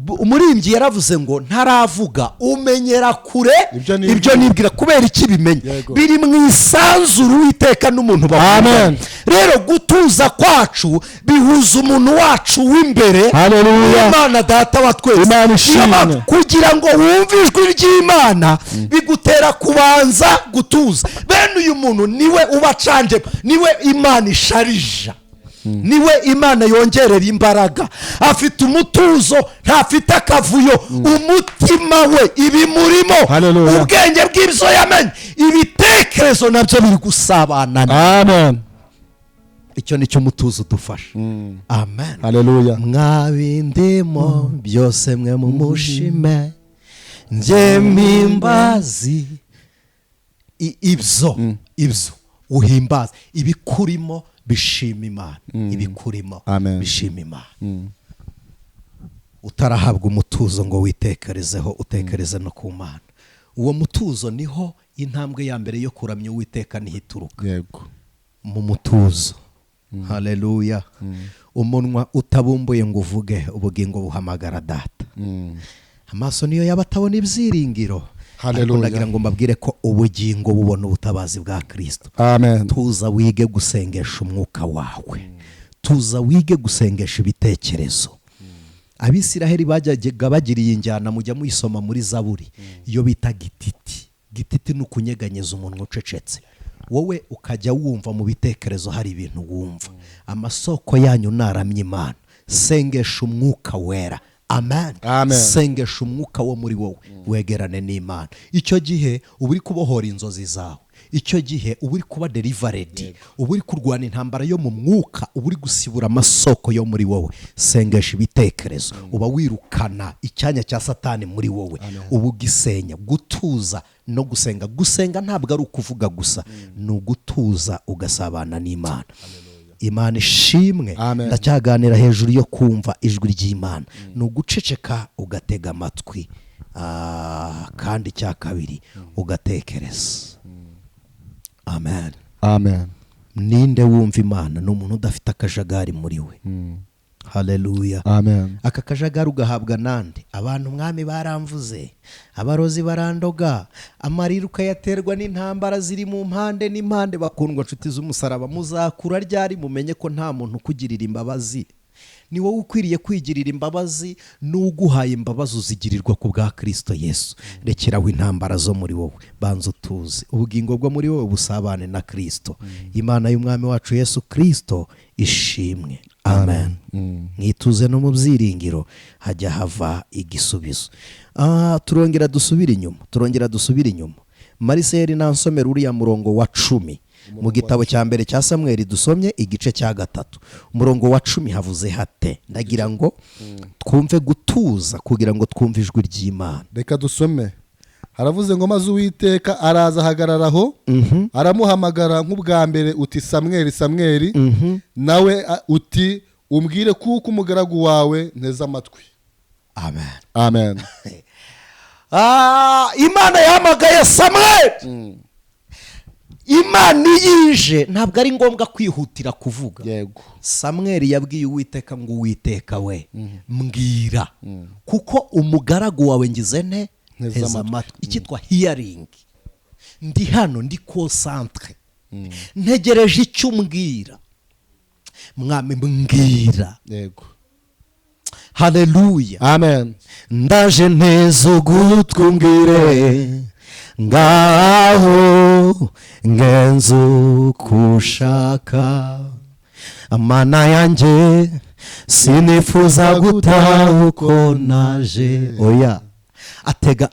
umurimbyi yaravuze ngo ntaravuga umenyera kure ibyo nibwira. Kubera iki bimenye? Biri mu isanzuru Uwiteka n'umuntu bakundana. Rero gutuza kwacu bihuza umuntu wacu w'imbere Imana Data wa twese. Kugira ngo wumve ijwi ry'Imana bigutera kubanza gutuza. Bene uyu muntu niwe ubacanje, niwe Imana isharija, niwe Imana yongerera imbaraga. Afite umutuzo, ntafite akavuyo. Umutima we ibimurimo, ubwenge bw'ibyo yamenye, ibitekerezo nabyo biri gusabana. Amen. Icyo nicyo umutuzo udufasha. Amen. Haleluya. Mwabindimo byose mwe mumushime, Njye mpimbazi ibyo uhimbaza, ibikurimo bishima Imana, ibikurimo Amen. bishima Imana. Utarahabwa umutuzo ngo witekerezeho, utekereze no ku Mana. Uwo mutuzo niho intambwe ya mbere yo kuramya Uwiteka niho ituruka. Yego. Mu mutuzo. Haleluya. Umunwa utabumbuye ngo uvuge, ubugingo buhamagara Data. Amaso niyo yaba atabona ibyiringiro, Haleluya. ariko ndagira ngo mbabwire ko ubugingo bubona ubutabazi bwa Kristo. Amen. Tuza wige gusengesha umwuka wawe, tuza wige gusengesha ibitekerezo. Abisiraheli bajyaga bagira iyi njyana, mujya muyisoma muri Zaburi, iyo bita gititi. Gititi ni ukunyeganyeza umunwa ucecetse, wowe ukajya wumva mu bitekerezo hari ibintu wumva. Amasoko yanyu naramye Imana. Sengesha umwuka wera. Amen. Amen. Sengesha umwuka wo muri wowe, wegerane n'Imana. Icyo gihe uba uri kubohora inzozi zawe, icyo gihe uba uri kuba delivered, uba uri kurwana intambara yo mu mwuka, uba uri gusibura amasoko yo muri wowe. Sengesha ibitekerezo, uba wirukana icyanya cya Satani muri wowe, uba ugisenya. Gutuza no gusenga. Gusenga ntabwo ari ukuvuga gusa, ni ugutuza ugasabana n'Imana. Imana ishimwe. Amen. Ndacyaganira hejuru yo kumva ijwi ry'Imana. Ni uguceceka ugatega amatwi, kandi icya kabiri ugatekereza. Amen. Amen. Ninde wumva Imana? Ni umuntu udafite akajagari muri we. Haleluya. Amen. Aka kajagari ugahabwa nande? Abantu umwami baramvuze, abarozi barandoga, amarira ukayaterwa n'intambara ziri mu mpande n'impande. Bakundwa nshuti z'umusaraba, muzakura ryari mumenye ko nta muntu ukugirira imbabazi? Ni wowe ukwiriye kwigirira imbabazi, n'uguhaye imbabazi uzigirirwa ku bwa Kristo Yesu. Rekeraho intambara zo muri wowe, banza utuze, ubugingo bwo muri wowe busabane na Kristo. Imana y'umwami wacu Yesu Kristo ishimwe. Amen. Mwituze no mu byiringiro hajya hava igisubizo. Turongera dusubire inyuma, turongera dusubire inyuma. Mariseli nansomera uriya murongo wa 10 mu gitabo cya mbere cya Samweli, dusomye igice cya 3 umurongo wa 10, havuze hate? Ndagira ngo twumve gutuza kugira ngo twumve ijwi ry'Imana. Reka dusome. Haravuze ngo maze Uwiteka araza ahagararaho, aramuhamagara nk'ubwa mbere uti Samweli, Samweli, nawe uti umbwire kuko umugaragu wawe nteze amatwi. Amen. Amen. Imana yahamagaye Samweli. Imana yije, ntabwo ari ngombwa kwihutira kuvuga. Yego. Samweli yabwiye Uwiteka ngo Uwiteka we, mbwira, kuko umugaragu wawe ngize nte? Nteze amatwi. Icyitwa hearing. Ndi hano, ndi concentre, ntegereje icyo umbwira. Mwami mbwira. Yego. Haleluya. Amen. Ndaje nteze ugutwi umbwire, ngaho ngenza uko ushaka. Mana yanjye sinifuza gutaha uko naje. Oya.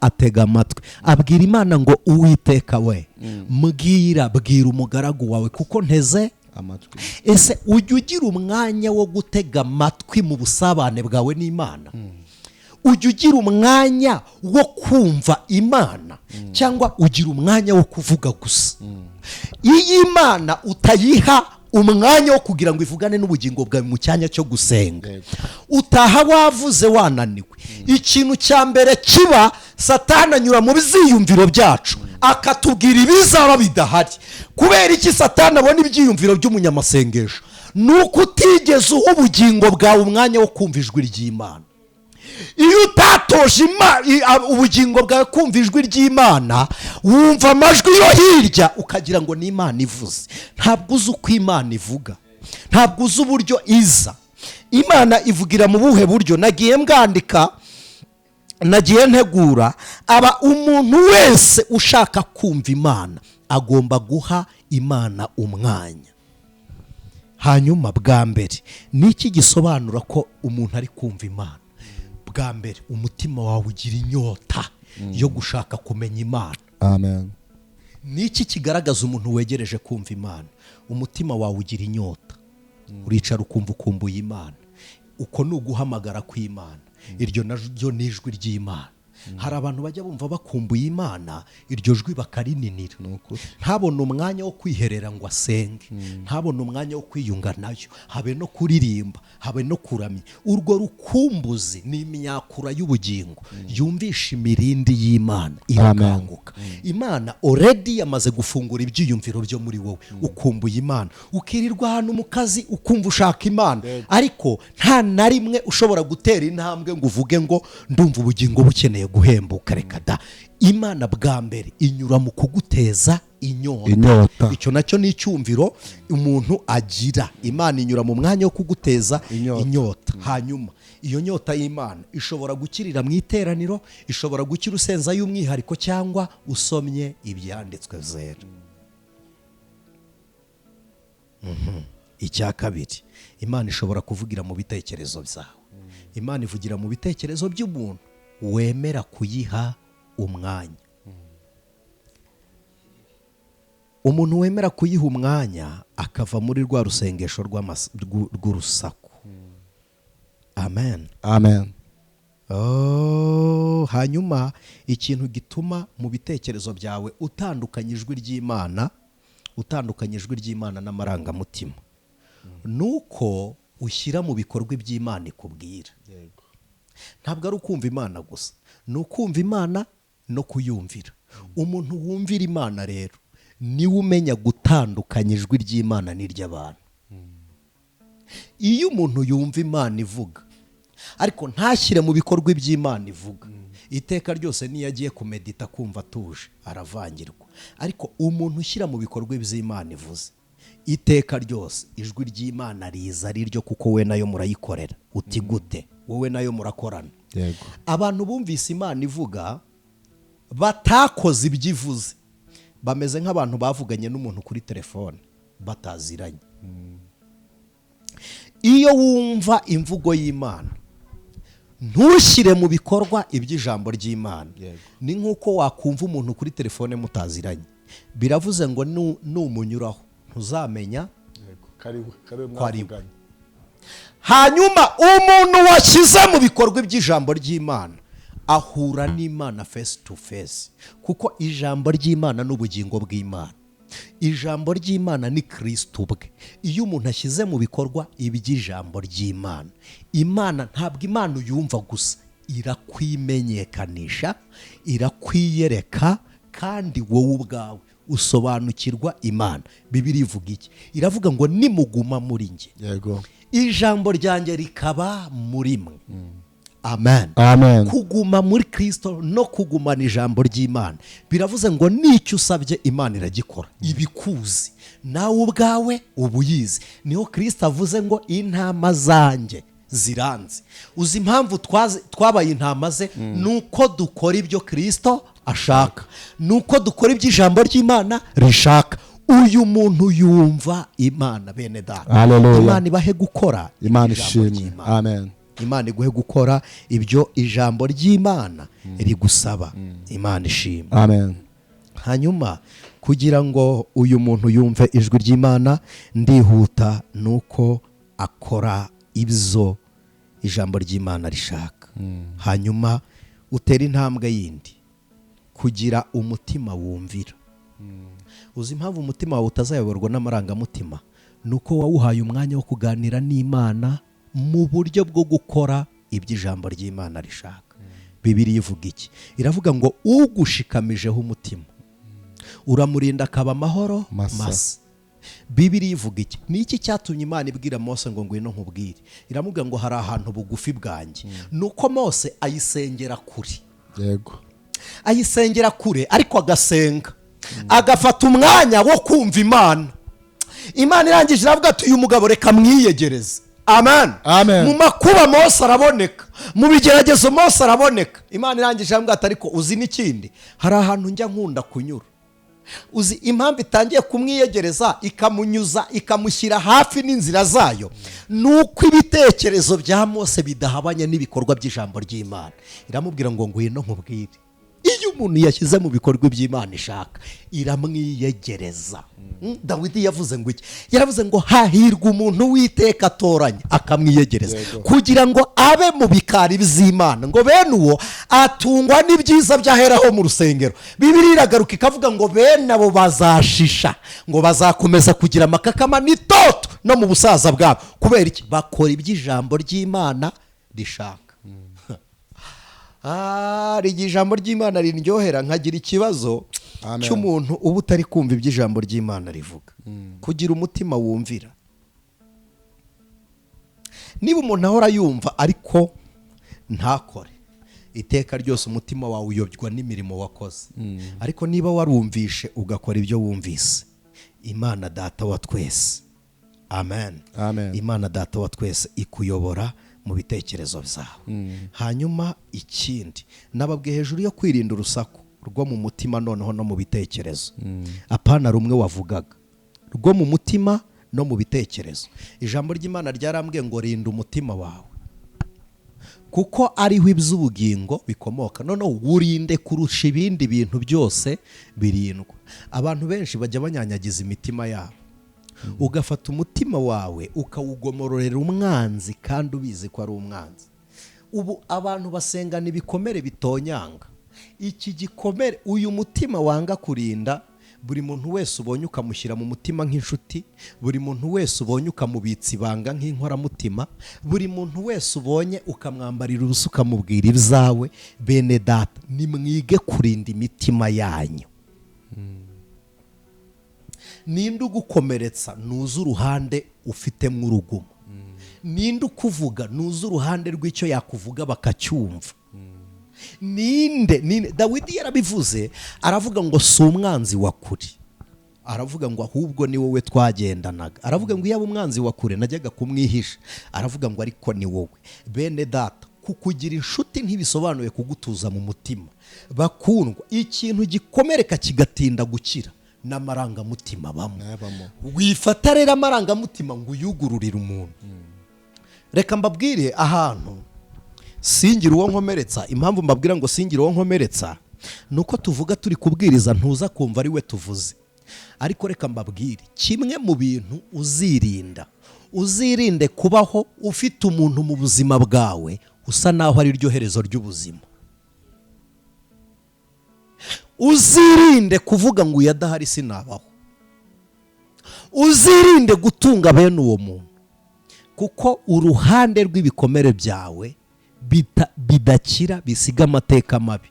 Atega amatwi, abwira Imana ngo Uwiteka we, mbwira, bwira umugaragu wawe kuko nteze amatwi. Ese ujya ugira umwanya wo gutega amatwi mu busabane bwawe n'Imana? Ujya ugira umwanya wo kumva Imana, cyangwa ugira umwanya wo kuvuga gusa? Iyo Imana utayiha umwanya wo kugira ngo ivugane n'ubugingo bwawe mu cyanya cyo gusenga, utaha wavuze wananiwe. Ikintu cya mbere kiba, Satani anyura mu byiyumviro byacu akatubwira ibizaba bidahari. Kubera iki Satani abona ibyiyumviro by'umunyamasengesho? Nuko utigeze uha ubugingo bwawe umwanya wo kumva ijwi ry'Imana. Iyo utatoje ubugingo bwawe kumva ijwi ry'Imana, wumva amajwi yo hirya ukagira ngo ni Imana ivuze. Ntabwo uzi uko Imana ivuga, ntabwo uzi uburyo iza. Imana ivugira mu buhe buryo? Nagiye mbwandika, nagiye ntegura. Aba umuntu wese ushaka kumva Imana agomba guha Imana umwanya. Hanyuma bwa mbere, niki gisobanura ko umuntu ari kumva Imana? Bwa mbere, umutima wawe ugira inyota yo gushaka kumenya Imana. Amen. Niki kigaragaza umuntu wegereje kumva Imana? Umutima wawe ugira inyota, uricara ukumva ukumbuye Imana. Uko ni uguhamagara kw'Imana. Iryo naryo ni ijwi ry'Imana. Hari abantu bajya bumva bakumbuye Imana, iryo jwi bakarininira, Ni ukuri. ntabone umwanya wo kwiherera ngo asenge, ntabone umwanya wo kwiyunga nayo, habe no kuririmba, habe no kuramya. Urwo rukumbuzi ni imyakura y'ubugingo yumvisha imirindi y'Imana irakanguka. Imana already yamaze gufungura ibyiyumviro byo muri wowe. Ukumbuye Imana, ukirirwa ahantu mu kazi ukumva ushaka Imana, ariko nta na rimwe ushobora gutera intambwe ngo uvuge ngo ndumva ubugingo bukeneye guhembuka. Reka da. Imana bwa mbere inyura mu kuguteza inyota. Inyota. Icyo nacyo ni icyumviro umuntu agira. Imana inyura mu mwanya wo kuguteza Inyota. inyota. Hanyuma iyo nyota y'Imana ishobora gukirira mu iteraniro, ishobora gukira usenza y'umwihariko cyangwa usomye ibyanditswe zera. Icya kabiri, Imana ishobora kuvugira mu bitekerezo byawe. Imana ivugira mu bitekerezo by'umuntu wemera kuyiha umwanya. Umuntu wemera kuyiha umwanya akava muri rwa rusengesho rw'urusaku. Amen. Amen. Oh, hanyuma ikintu gituma mu bitekerezo byawe utandukanya ijwi ry'Imana, utandukanya ijwi ry'Imana n'amarangamutima, nuko ushyira mu bikorwa iby'Imana ikubwira. Ntabwo ari ukumva Imana gusa, ni ukumva Imana no kuyumvira. Umuntu wumvira Imana rero niwe umenya gutandukanya ijwi ry'Imana n'iry'abantu. Iyo umuntu yumva Imana ivuga ariko ntashyire mu bikorwa iby'Imana ivuga, iteka ryose niyo agiye kumedita kumva atuje aravangirwa. Ariko umuntu ushyira mu bikorwa iby'Imana ivuze, iteka ryose ijwi ry'Imana riza ari ryo, kuko we nayo murayikorera. Uti gute? Wowe nayo murakorana. Yego. Abantu bumvise Imana ivuga batakoze ibyo ivuze bameze nk'abantu bavuganye n'umuntu kuri telefone bataziranye. Iyo wumva imvugo y'Imana ntushyire mu bikorwa iby'ijambo ry'Imana, Yego. ni nk'uko wakumva umuntu kuri telefone mutaziranye. Biravuze ngo numunyuraho ntuzamenya ko ari we. Hanyuma umuntu washyize mu bikorwa iby'ijambo ry'Imana ahura n'Imana face to face, kuko ijambo ry'Imana ni ubugingo bw'Imana. Ijambo ry'Imana ni Kristo ubwe. Iyo umuntu ashyize mu bikorwa iby'ijambo ry'Imana, Imana ntabwo Imana uyumva gusa, irakwimenyekanisha, irakwiyereka, kandi wowe ubwawe usobanukirwa Imana. Bibiliya ivuga iki? Iravuga ngo nimuguma muri njye, Yego. ijambo ryanjye rikaba muri mwe. Amen. Amen. Kuguma muri Kristo no kugumana ijambo ry'Imana biravuze ngo nicyo usabye Imana iragikora, ibikuzi nawe ubwawe ubuyizi. Niho Kristo avuze ngo intama zanjye ziranze. Uzi impamvu twabaye intama ze? Nuko dukora ibyo Kristo ashaka, nuko dukora ibyo ijambo ry'Imana rishaka. Uyu muntu yumva Imana, bene data. Hallelujah. Imana ibahe gukora Imana ijambo ishimwe. ry'Imana. Amen. Imana iguhe gukora ibyo ijambo ry'Imana rigusaba. Imana ishimwe. Amen. Hanyuma kugira ngo uyu muntu yumve ijwi ry'Imana, ndihuta, nuko akora ibyo ijambo ry'Imana rishaka. Hanyuma utera intambwe yindi, kugira umutima wumvira. Uzi impamvu umutima wawe utazayoborwa n'amarangamutima? Nuko wawuhaye umwanya wo kuganira n'Imana mu buryo bwo gukora ibyo ijambo ry'Imana rishaka. Bibiliya ivuga iki? Iravuga ngo ugushikamijeho umutima uramurinda akaba amahoro Masa. masa. Bibiliya ivuga iki? Ni iki cyatumye Imana ibwira Mose ngo ngwino nkubwire? Iramubwira ngo hari ahantu bugufi bwanjye. Nuko Mose ayisengera kure. Yego. Ayisengera kure, ariko agasenga, agafata umwanya wo kumva Imana. Imana irangije iravuga ati uyu mugabo reka mwiyegereze. Amen. Amen. Mu makuba Mose araboneka, mu bigeragezo Mose araboneka. Imana irangije iravuga ati ariko uzi n'ikindi, hari ahantu njya nkunda kunyura. Uzi impamvu itangiye kumwiyegereza, ikamunyuza, ikamushyira hafi n'inzira zayo? Nuko ibitekerezo bya Mose bidahabanye n'ibikorwa by'ijambo ry'Imana. Iramubwira ngo ngwino nkubwire. Iyo Iyo umuntu yashyize mu bikorwa iby'Imana ishaka, iramwiyegereza. Dawidi yavuze ngo iki? Yaravuze ngo hahirwa umuntu witeka atoranya akamwiyegereza, kugira ngo abe mu bikari by'Imana. Ngo bene uwo atungwa n'ibyiza byaheraho mu rusengero. Bibiliya iragaruka ikavuga ngo bene abo bazashisha, ngo bazakomeza kugira amakakama n'itoto no mu busaza bwabo. Kubera iki? Bakora iby'ijambo ry'Imana rishaka. Hari igihe ijambo ry'Imana riryohera nkagira ikibazo Amen. cy'umuntu uba utari kumva iby'ijambo ry'Imana rivuga. Kugira umutima wumvira. Niba umuntu ahora yumva ariko ntakore, iteka ryose umutima wawe uyobywa n'imirimo wakoze. Ariko niba warumvishe ugakora ibyo wumvise, Imana Data wa twese, amen. Amen. Imana Data wa twese ikuyobora mu bitekerezo byawe. Hanyuma ikindi nababwiye hejuru yo kwirinda urusaku rwo mu mutima, noneho no mu bitekerezo, apana rumwe wavugaga, rwo mu mutima no mu bitekerezo. Ijambo ry'Imana ryarambwiye ngo rinda umutima wawe kuko ariho iby'ubugingo bikomoka, noneho wurinde kurusha ibindi bintu byose birindwa. Abantu benshi bajya banyanyagiza imitima yabo, ugafata umutima wawe ukawugomororera umwanzi kandi ubizi ko ari umwanzi. Ubu abantu basengana ibikomere bitonyanga. Iki gikomere, uyu mutima wanga kurinda, buri muntu wese ubonye ukamushyira mu mutima nk'inshuti, buri muntu wese ubonye ukamubitsa ibanga nk'inkoramutima, buri muntu wese ubonye ukamwambarira ubusa ukamubwira ibyawe. Bene Data, nimwige kurinda imitima yanyu. Ninde ugukomeretsa nuzi uruhande ufitemo urugumo? Ninde ukuvuga nuzi uruhande rw'icyo yakuvuga bakacyumva? Ninde? Ninde? Dawidi yarabivuze, aravuga ngo si umwanzi wa kure, aravuga ngo ahubwo ni wowe twagendanaga. Aravuga ngo iyaba umwanzi wa kure najyaga kumwihisha, aravuga ngo ariko ni wowe. Bene Data, kukugira inshuti ntibisobanuye kugutuza mu mutima. Bakundwa, ikintu gikomereka kigatinda gukira n'amarangamutima bamwe. Nayabamo. Wifata rero amarangamutima ngo uyugururire umuntu. Reka mbabwire ahantu singira uwo nkomeretsa. Impamvu mbabwira ngo singira uwo nkomeretsa ni uko tuvuga turi kubwiriza, ntuza kumva ari we tuvuze. Ariko reka mbabwire kimwe mu bintu uzirinda: uzirinde kubaho ufite umuntu mu buzima bwawe usa naho ari ryo herezo ry'ubuzima. Uzirinde kuvuga ngo uyu adahari sinabaho. Uzirinde gutunga bene uwo muntu, kuko uruhande rw'ibikomere byawe bidakira, bisiga amateka mabi,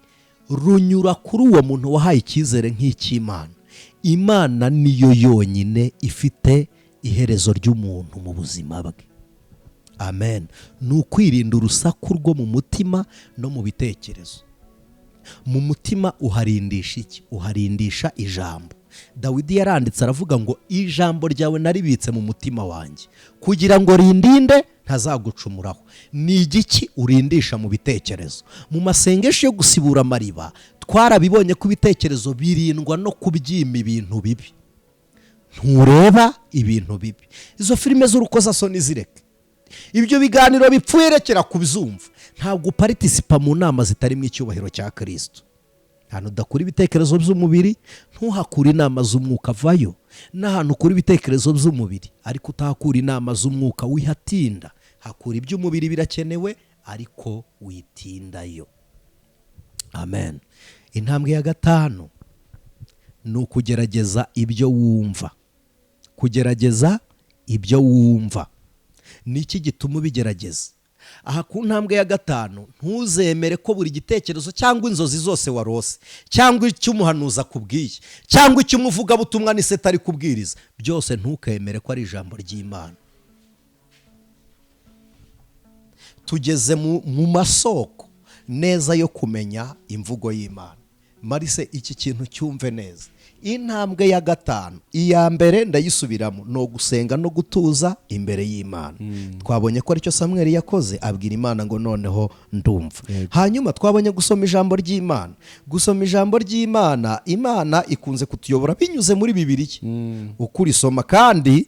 runyura kuri uwo muntu wahaye icyizere nk'icy'Imana. Imana niyo yonyine ifite iherezo ry'umuntu mu buzima bwe. Amen. Ni ukwirinda urusaku rwo mu mutima no mu bitekerezo. Mu mutima uharindisha iki? Uharindisha ijambo. Dawidi yaranditse aravuga ngo ijambo ryawe naribitse mu mutima wanjye kugira ngo rindinde ntazagucumuraho. Ni igiki urindisha mu bitekerezo? Mu masengesho yo gusibura amariba twarabibonye ko ibitekerezo birindwa no kubyima ibintu bibi. Ntureba ibintu bibi, izo filime z'urukozasoni zireke, ibyo biganiro bipfuye rekera kubyumva. Ntabwo uparitisipa mu nama zitarimo icyubahiro cya Kristo. Ahantu udakura ibitekerezo by'umubiri ntuhakure inama z'umwuka, vayo. N'ahantu ukura ibitekerezo by'umubiri ariko utahakura inama z'umwuka wihatinda. Hakura iby'umubiri birakenewe ariko witindayo. Amen. Intambwe ya gatanu ni ukugerageza ibyo wumva. Kugerageza ibyo wumva. Ni iki gituma ubigerageza? Aha ku ntambwe ya gatanu, ntuzemere ko buri gitekerezo cyangwa inzozi zose warose cyangwa icyo umuhanuzi akubwiye cyangwa icyo umuvugabutumwa n'iseta ari kubwiriza byose, ntukemere ko ari ijambo ry'Imana. Tugeze mu masoko neza yo kumenya imvugo y'Imana. Marise, iki kintu cyumve neza. Intambwe ya gatanu, iya mbere ndayisubiramo, ni ugusenga no gutuza imbere y'Imana. Twabonye ko aricyo Samweli yakoze, abwira Imana ngo noneho ndumva. Hanyuma twabonye gusoma ijambo ry'Imana. Gusoma ijambo ry'Imana, Imana ikunze kutuyobora binyuze muri Bibiliya. Ukurisoma kandi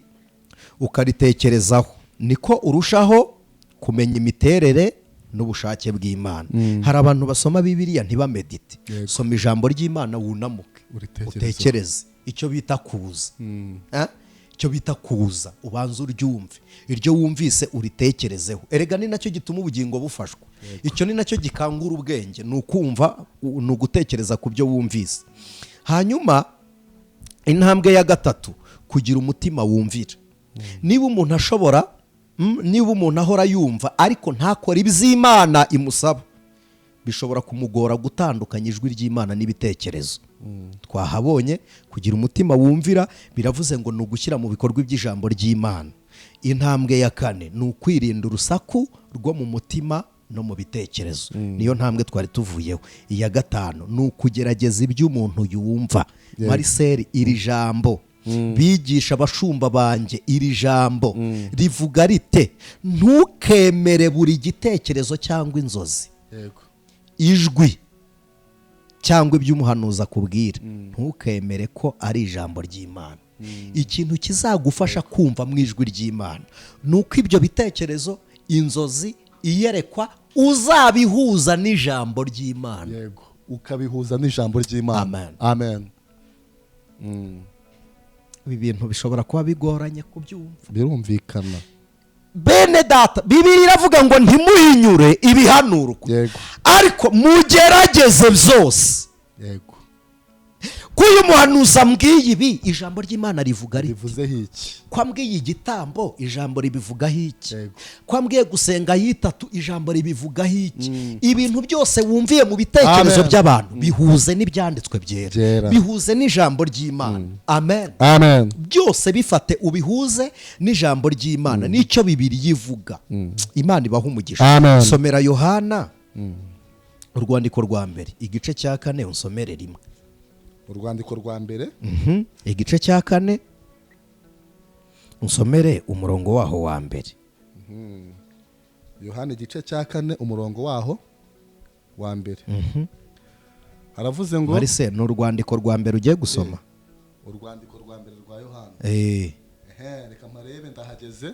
ukaritekerezaho niko urushaho kumenya imiterere n'ubushake bw'Imana. Hari abantu basoma Bibiliya ntibamedite. Yego. Soma ijambo ry'Imana wunamuke, Uritekerezeho. utekereze icyo bita kuza. Icyo bita kuza, ubanza uryumve, iryo wumvise uritekerezeho. Erega ni nacyo gituma ubugingo bufashwa, icyo ni nacyo gikangura ubwenge, ni ukumva, ni ugutekereza ku byo wumvise. Hanyuma intambwe ya gatatu, kugira umutima wumvira. Niba umuntu ashobora, niba umuntu ahora yumva ariko ntakore iby'Imana imusaba, bishobora kumugora gutandukanya ijwi ry'Imana n'ibitekerezo. Twahabonye kugira umutima wumvira biravuze ngo ni ugushyira mu bikorwa iby'ijambo ry'Imana. Intambwe ya kane ni ukwirinda urusaku rwo mu mutima no mu bitekerezo, niyo ntambwe twari tuvuyeho. Iya gatanu ni ukugerageza ibyo umuntu yumva. Marcel, iri jambo bigisha abashumba banjye, iri jambo rivuga rite? Ntukemere buri gitekerezo cyangwa inzozi, Yego. ijwi cyangwa ibyo umuhanuzi akubwira, ntukemere ko ari ijambo ry'Imana. Ikintu kizagufasha kumva mu ijwi ry'Imana ni uko ibyo bitekerezo, inzozi, iyerekwa uzabihuza n'ijambo ry'Imana. Yego, ukabihuza n'ijambo ry'Imana. Amen. Amen. Ibi bintu bishobora kuba bigoranye kubyumva. Birumvikana. Bene data, Bibiliya iravuga ngo ntimuhinyure ibihanurwa, Yego. ariko mugerageze byose. Yego. Ko uyu muhanuzi ambwiye ibi, ijambo ry'Imana rivuga riti? Rivuzeho iki? Ko ambwiye igitambo, ijambo ribivugaho iki? Yego. Ko ambwiye gusenga yitatu, ijambo ribivugaho iki? Ibintu byose wumviye mu bitekerezo Amen. by'abantu bihuze n'ibyanditswe byera, Byera. bihuze n'ijambo ry'Imana. Amen. Amen. Byose bifate ubihuze n'ijambo ry'Imana, n'icyo Bibiliya ivuga. Imana ibaha umugisha. Amen. Somera Yohana urwandiko rwa mbere igice cya 4, unsomere rimwe. Urwandiko rwa mbere Igice cya 4, unsomere umurongo waho wa mbere. Yohana igice cya 4 umurongo waho wa mbere, haravuze ngo Marise, ni urwandiko rwa mbere ugiye gusoma? Urwandiko rwa mbere rwa Yohana. Eh. Ehe, reka mparebe, ndahageze.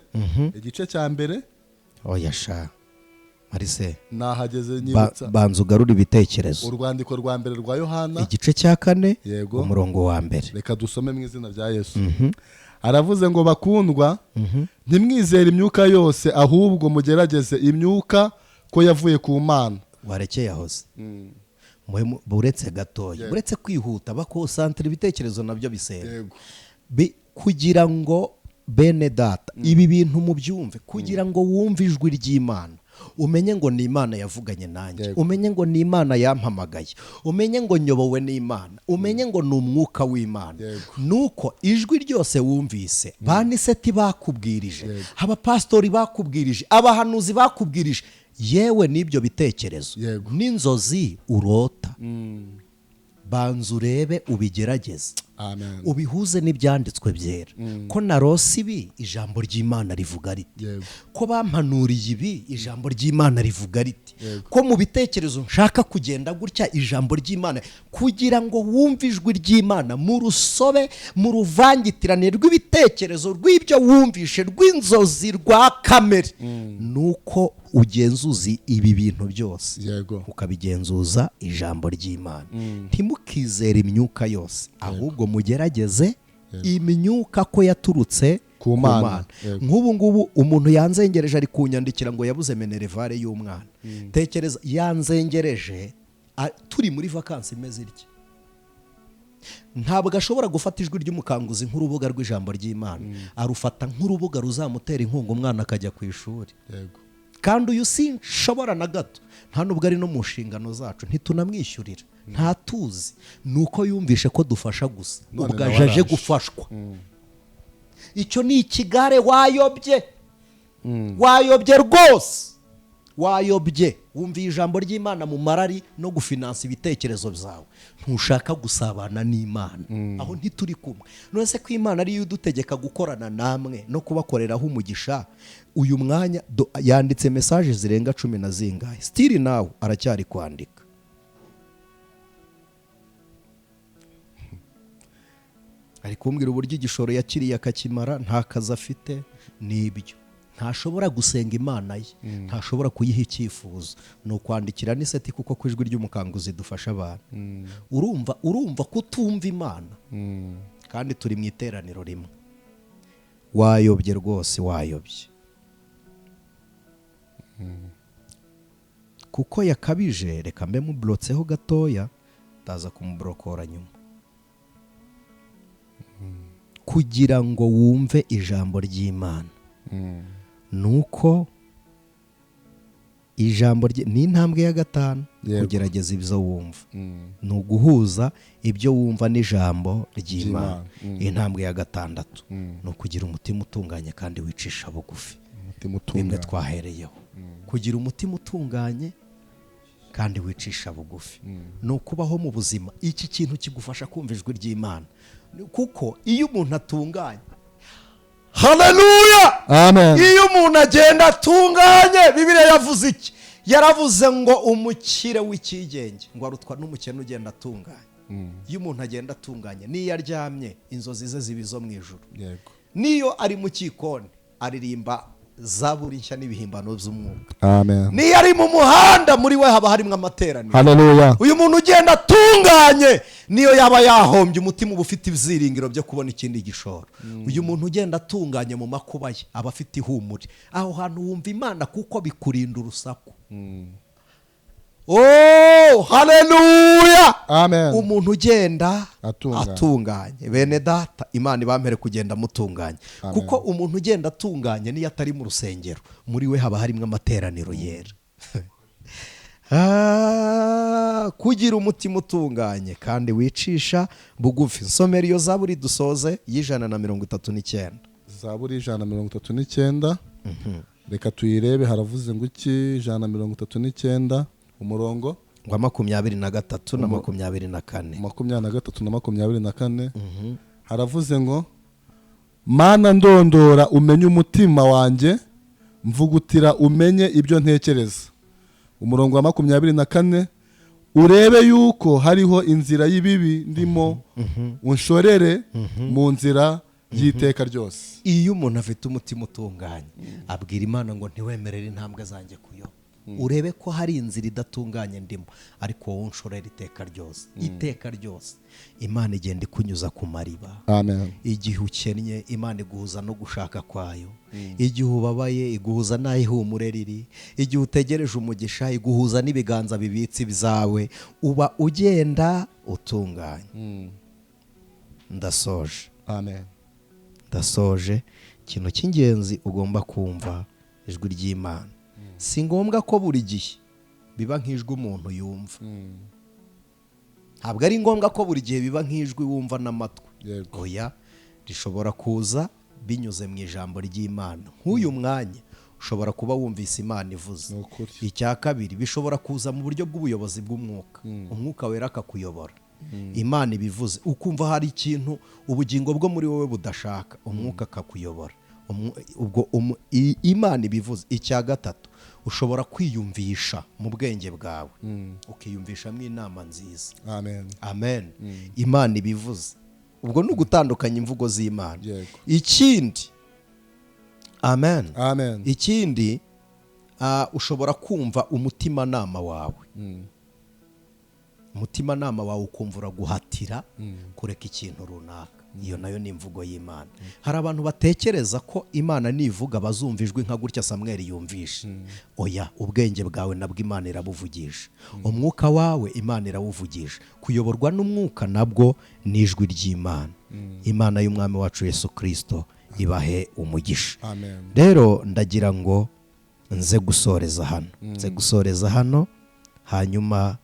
Igice cya mbere. Oya sha Marise, Nahageze, nyibutsa. banza ugarure ibitekerezo. Urwandiko rwa mbere rwa Yohana Igice cya 4, Yego. umurongo wa mbere. Reka dusome mu izina rya Yesu. Aravuze ngo: bakundwa, ntimwizere imyuka yose, ahubwo mugerageze imyuka ko yavuye ku Mana. Warekeye ahoze, buretse gatoya, buretse kwihuta, bakosantira ibitekerezo nabyo bisenga. Yego. Kugira ngo bene data ibi bintu mubyumve, kugira ngo wumve ijwi ry'Imana, umenye ngo ni Imana yavuganye nanjye, Yego. umenye ngo ni Imana yampamagaye, umenye ngo nyobowe n'Imana, umenye ngo ni umwuka w'Imana, Yego. nuko ijwi ryose wumvise, ba niseti bakubwirije, abapasitori bakubwirije, abahanuzi bakubwirije, yewe n'ibyo bitekerezo Yego. n'inzozi urota, banza urebe, ubigerageze, Amen. ubihuze n'ibyanditswe byera. Ko narose ibi, ijambo ry'Imana rivuga riti? Yego. Ko bampanuriye ibi, ijambo ry'Imana rivuga riti? Yego. Ko mu bitekerezo nshaka kugenda gutya, ijambo ry'Imana? Kugira ngo wumve ijwi ry'Imana mu rusobe, mu ruvangitirane rw'ibitekerezo, rw'ibyo wumvishe, rw'inzozi, rwa kamere, nuko ugenzuza ibi bintu byose, Yego. ukabigenzuza ijambo ry'Imana. Ntimukizere imyuka yose, ahubwo mugerageze imyuka ko yaturutse Ku Mana. Yego. Nk'ubu ngubu umuntu yanzengereje, ari kunyandikira ngo yabuze minerval y'umwana. Tekereza, yanzengereje turi muri vakansi imeze itya. Ntabwo ashobora gufata ijwi ry'umukanguzi nk'urubuga rw'ijambo ry'Imana, arufata nk'urubuga ruzamutera inkunga umwana akajya ku ishuri. Yego. Kandi uyu sinshobora na gato, nta nubwo ari no mu nshingano zacu, ntitunamwishyurira, ntatuzi, ni uko yumvishe ko dufasha gusa. None Ubwo nawe aje araje. gufashwa. Icyo ni ikigare, wayobye, wayobye rwose, wayobye. Wumviye ijambo ry'Imana mu marari no gufinansa ibitekerezo byawe, ntushaka gusabana n'Imana. Aho ntituri kumwe. None se ko Imana ariyo idutegeka gukorana namwe no kubakoreraho umugisha, uyu mwanya yanditse message zirenga 10 na zingahe, still nawe aracyari kwandika. Ari kumbwira uburyo igishoro yakiriye akakimara, nta kazi afite. Nibyo, Ntashobora gusenga Imana ye, ntashobora kuyiha icyifuzo. Ni ukwandikira n'iseti, kuko ku Ijwi ry'Umukanguzi dufasha abantu. Urumva kutumva Imana, kandi turi mu iteraniro rimwe. Wayobye rwose, wayobye, kuko yakabije. Reka mbe muburotseho gatoya, ndaza kumuburokora nyuma. Kugira ngo wumve ijambo ry'Imana, nuko ijambo rye ni intambwe ya gatanu. Kugerageza ibyo wumva ni uguhuza ibyo wumva n'ijambo ry'Imana. Intambwe ya gatandatu ni ukugira umutima utunganye kandi wicisha bugufi. Bimwe twahereyeho, kugira umutima utunganye kandi wicisha bugufi ni ukubaho mu buzima. Iki kintu kigufasha kumva ijwi ry'Imana, kuko iyo umuntu atunganye, haleluya, amen, iyo umuntu agenda atunganye, Bibiliya yavuze iki? Yaravuze ngo umukire w'icyigenge ngo arutwa n'umukene ugenda atunganye. Iyo umuntu agenda atunganye, n'iyo aryamye inzozi ze ziba izo mu ijuru. N'iyo ari mu cyikoni aririmba zaburi nshya n'ibihimbano by'umwuka. Amen. Niyo ari mu muhanda, muri we haba harimo amateraniro. Haleluya. Uyu muntu ugenda atunganye, niyo yaba yahombye, umutima uba ufite ibyiringiro byo kubona ikindi gishoro. Uyu muntu ugenda atunganye mu makuba ye aba afite ihumure. Aho hantu wumva Imana, kuko bikurinda urusaku. Oh, haleluya. Amen. Umuntu ugenda atunganye, bene data, Imana ibampere kugenda mutunganye, kuko umuntu ugenda atunganye niyo atari mu rusengero, muri we haba harimo amateraniro yera. Kugira umutima utunganye kandi wicisha bugufi. Nsomera iyo zaburi dusoze y'139. Zaburi 139, reka tuyirebe. Haravuze ngo iki? 139 umurongo wa 23 na 24. 23 na 24. Haravuze ngo: Mana, ndondora umenye umutima wanjye, mvugutira umenye ibyo ntekereza. Umurongo wa 24: urebe yuko hariho inzira y'ibibi ndimo, unshorere mu nzira y'iteka ryose. Iyo umuntu afite umutima utunganye, abwira Imana ngo ntiwemerere intambwe zanjye kuyoba, urebe ko hari inzira idatunganye ndimo, ariko wowe unshorera iteka ryose. Iteka ryose Imana igenda ikunyuza ku mariba. Amen. Igihe ukennye, Imana iguhuza no gushaka kwayo. Igihe ubabaye, iguhuza n'ihumure riri. Igihe utegereje umugisha, iguhuza n'ibiganza bibitse ibyawe. Uba ugenda utunganye. Ndasoje. Amen. Ndasoje. Ikintu cy'ingenzi ugomba kumva ijwi ry'Imana. Si ngombwa ko buri gihe biba nk'ijwi umuntu yumva. Ntabwo ari ngombwa ko buri gihe biba nk'ijwi wumva n'amatwi. Oya, rishobora kuza binyuze mu ijambo ry'Imana. Nk'uyu mwanya ushobora kuba wumvise Imana ivuze. Icya kabiri, bishobora kuza mu buryo bw'ubuyobozi bw'umwuka. Umwuka wera akakuyobora. Imana ibivuze, ukumva hari ikintu ubugingo bwo muri wowe budashaka, umwuka akakuyobora. Ubwo Imana ibivuze. Icya gatatu, ushobora kwiyumvisha mu bwenge bwawe, ukiyumvishamo inama nziza. Amen. Amen. Imana ibivuze. Ubwo ni ugutandukanya imvugo z'Imana. Ikindi, amen. Amen. Ikindi, ushobora kumva umutimanama wawe. Umutimanama wawe ukumva uraguhatira kureka ikintu runaka. Iyo nayo ni imvugo y'Imana. Hari abantu batekereza ko Imana nivuga bazumva ijwi nka gutya Samweli yumvishe. Oya, ubwenge bwawe nabwo Imana irabuvugisha. Umwuka wawe Imana irawuvugisha. Kuyoborwa n'umwuka nabwo ni ijwi ry'Imana. Imana y'Umwami wacu Yesu Kristo ibahe umugisha. Amen. Rero ndagira ngo nze gusoreza hano. Nze gusoreza hano, hanyuma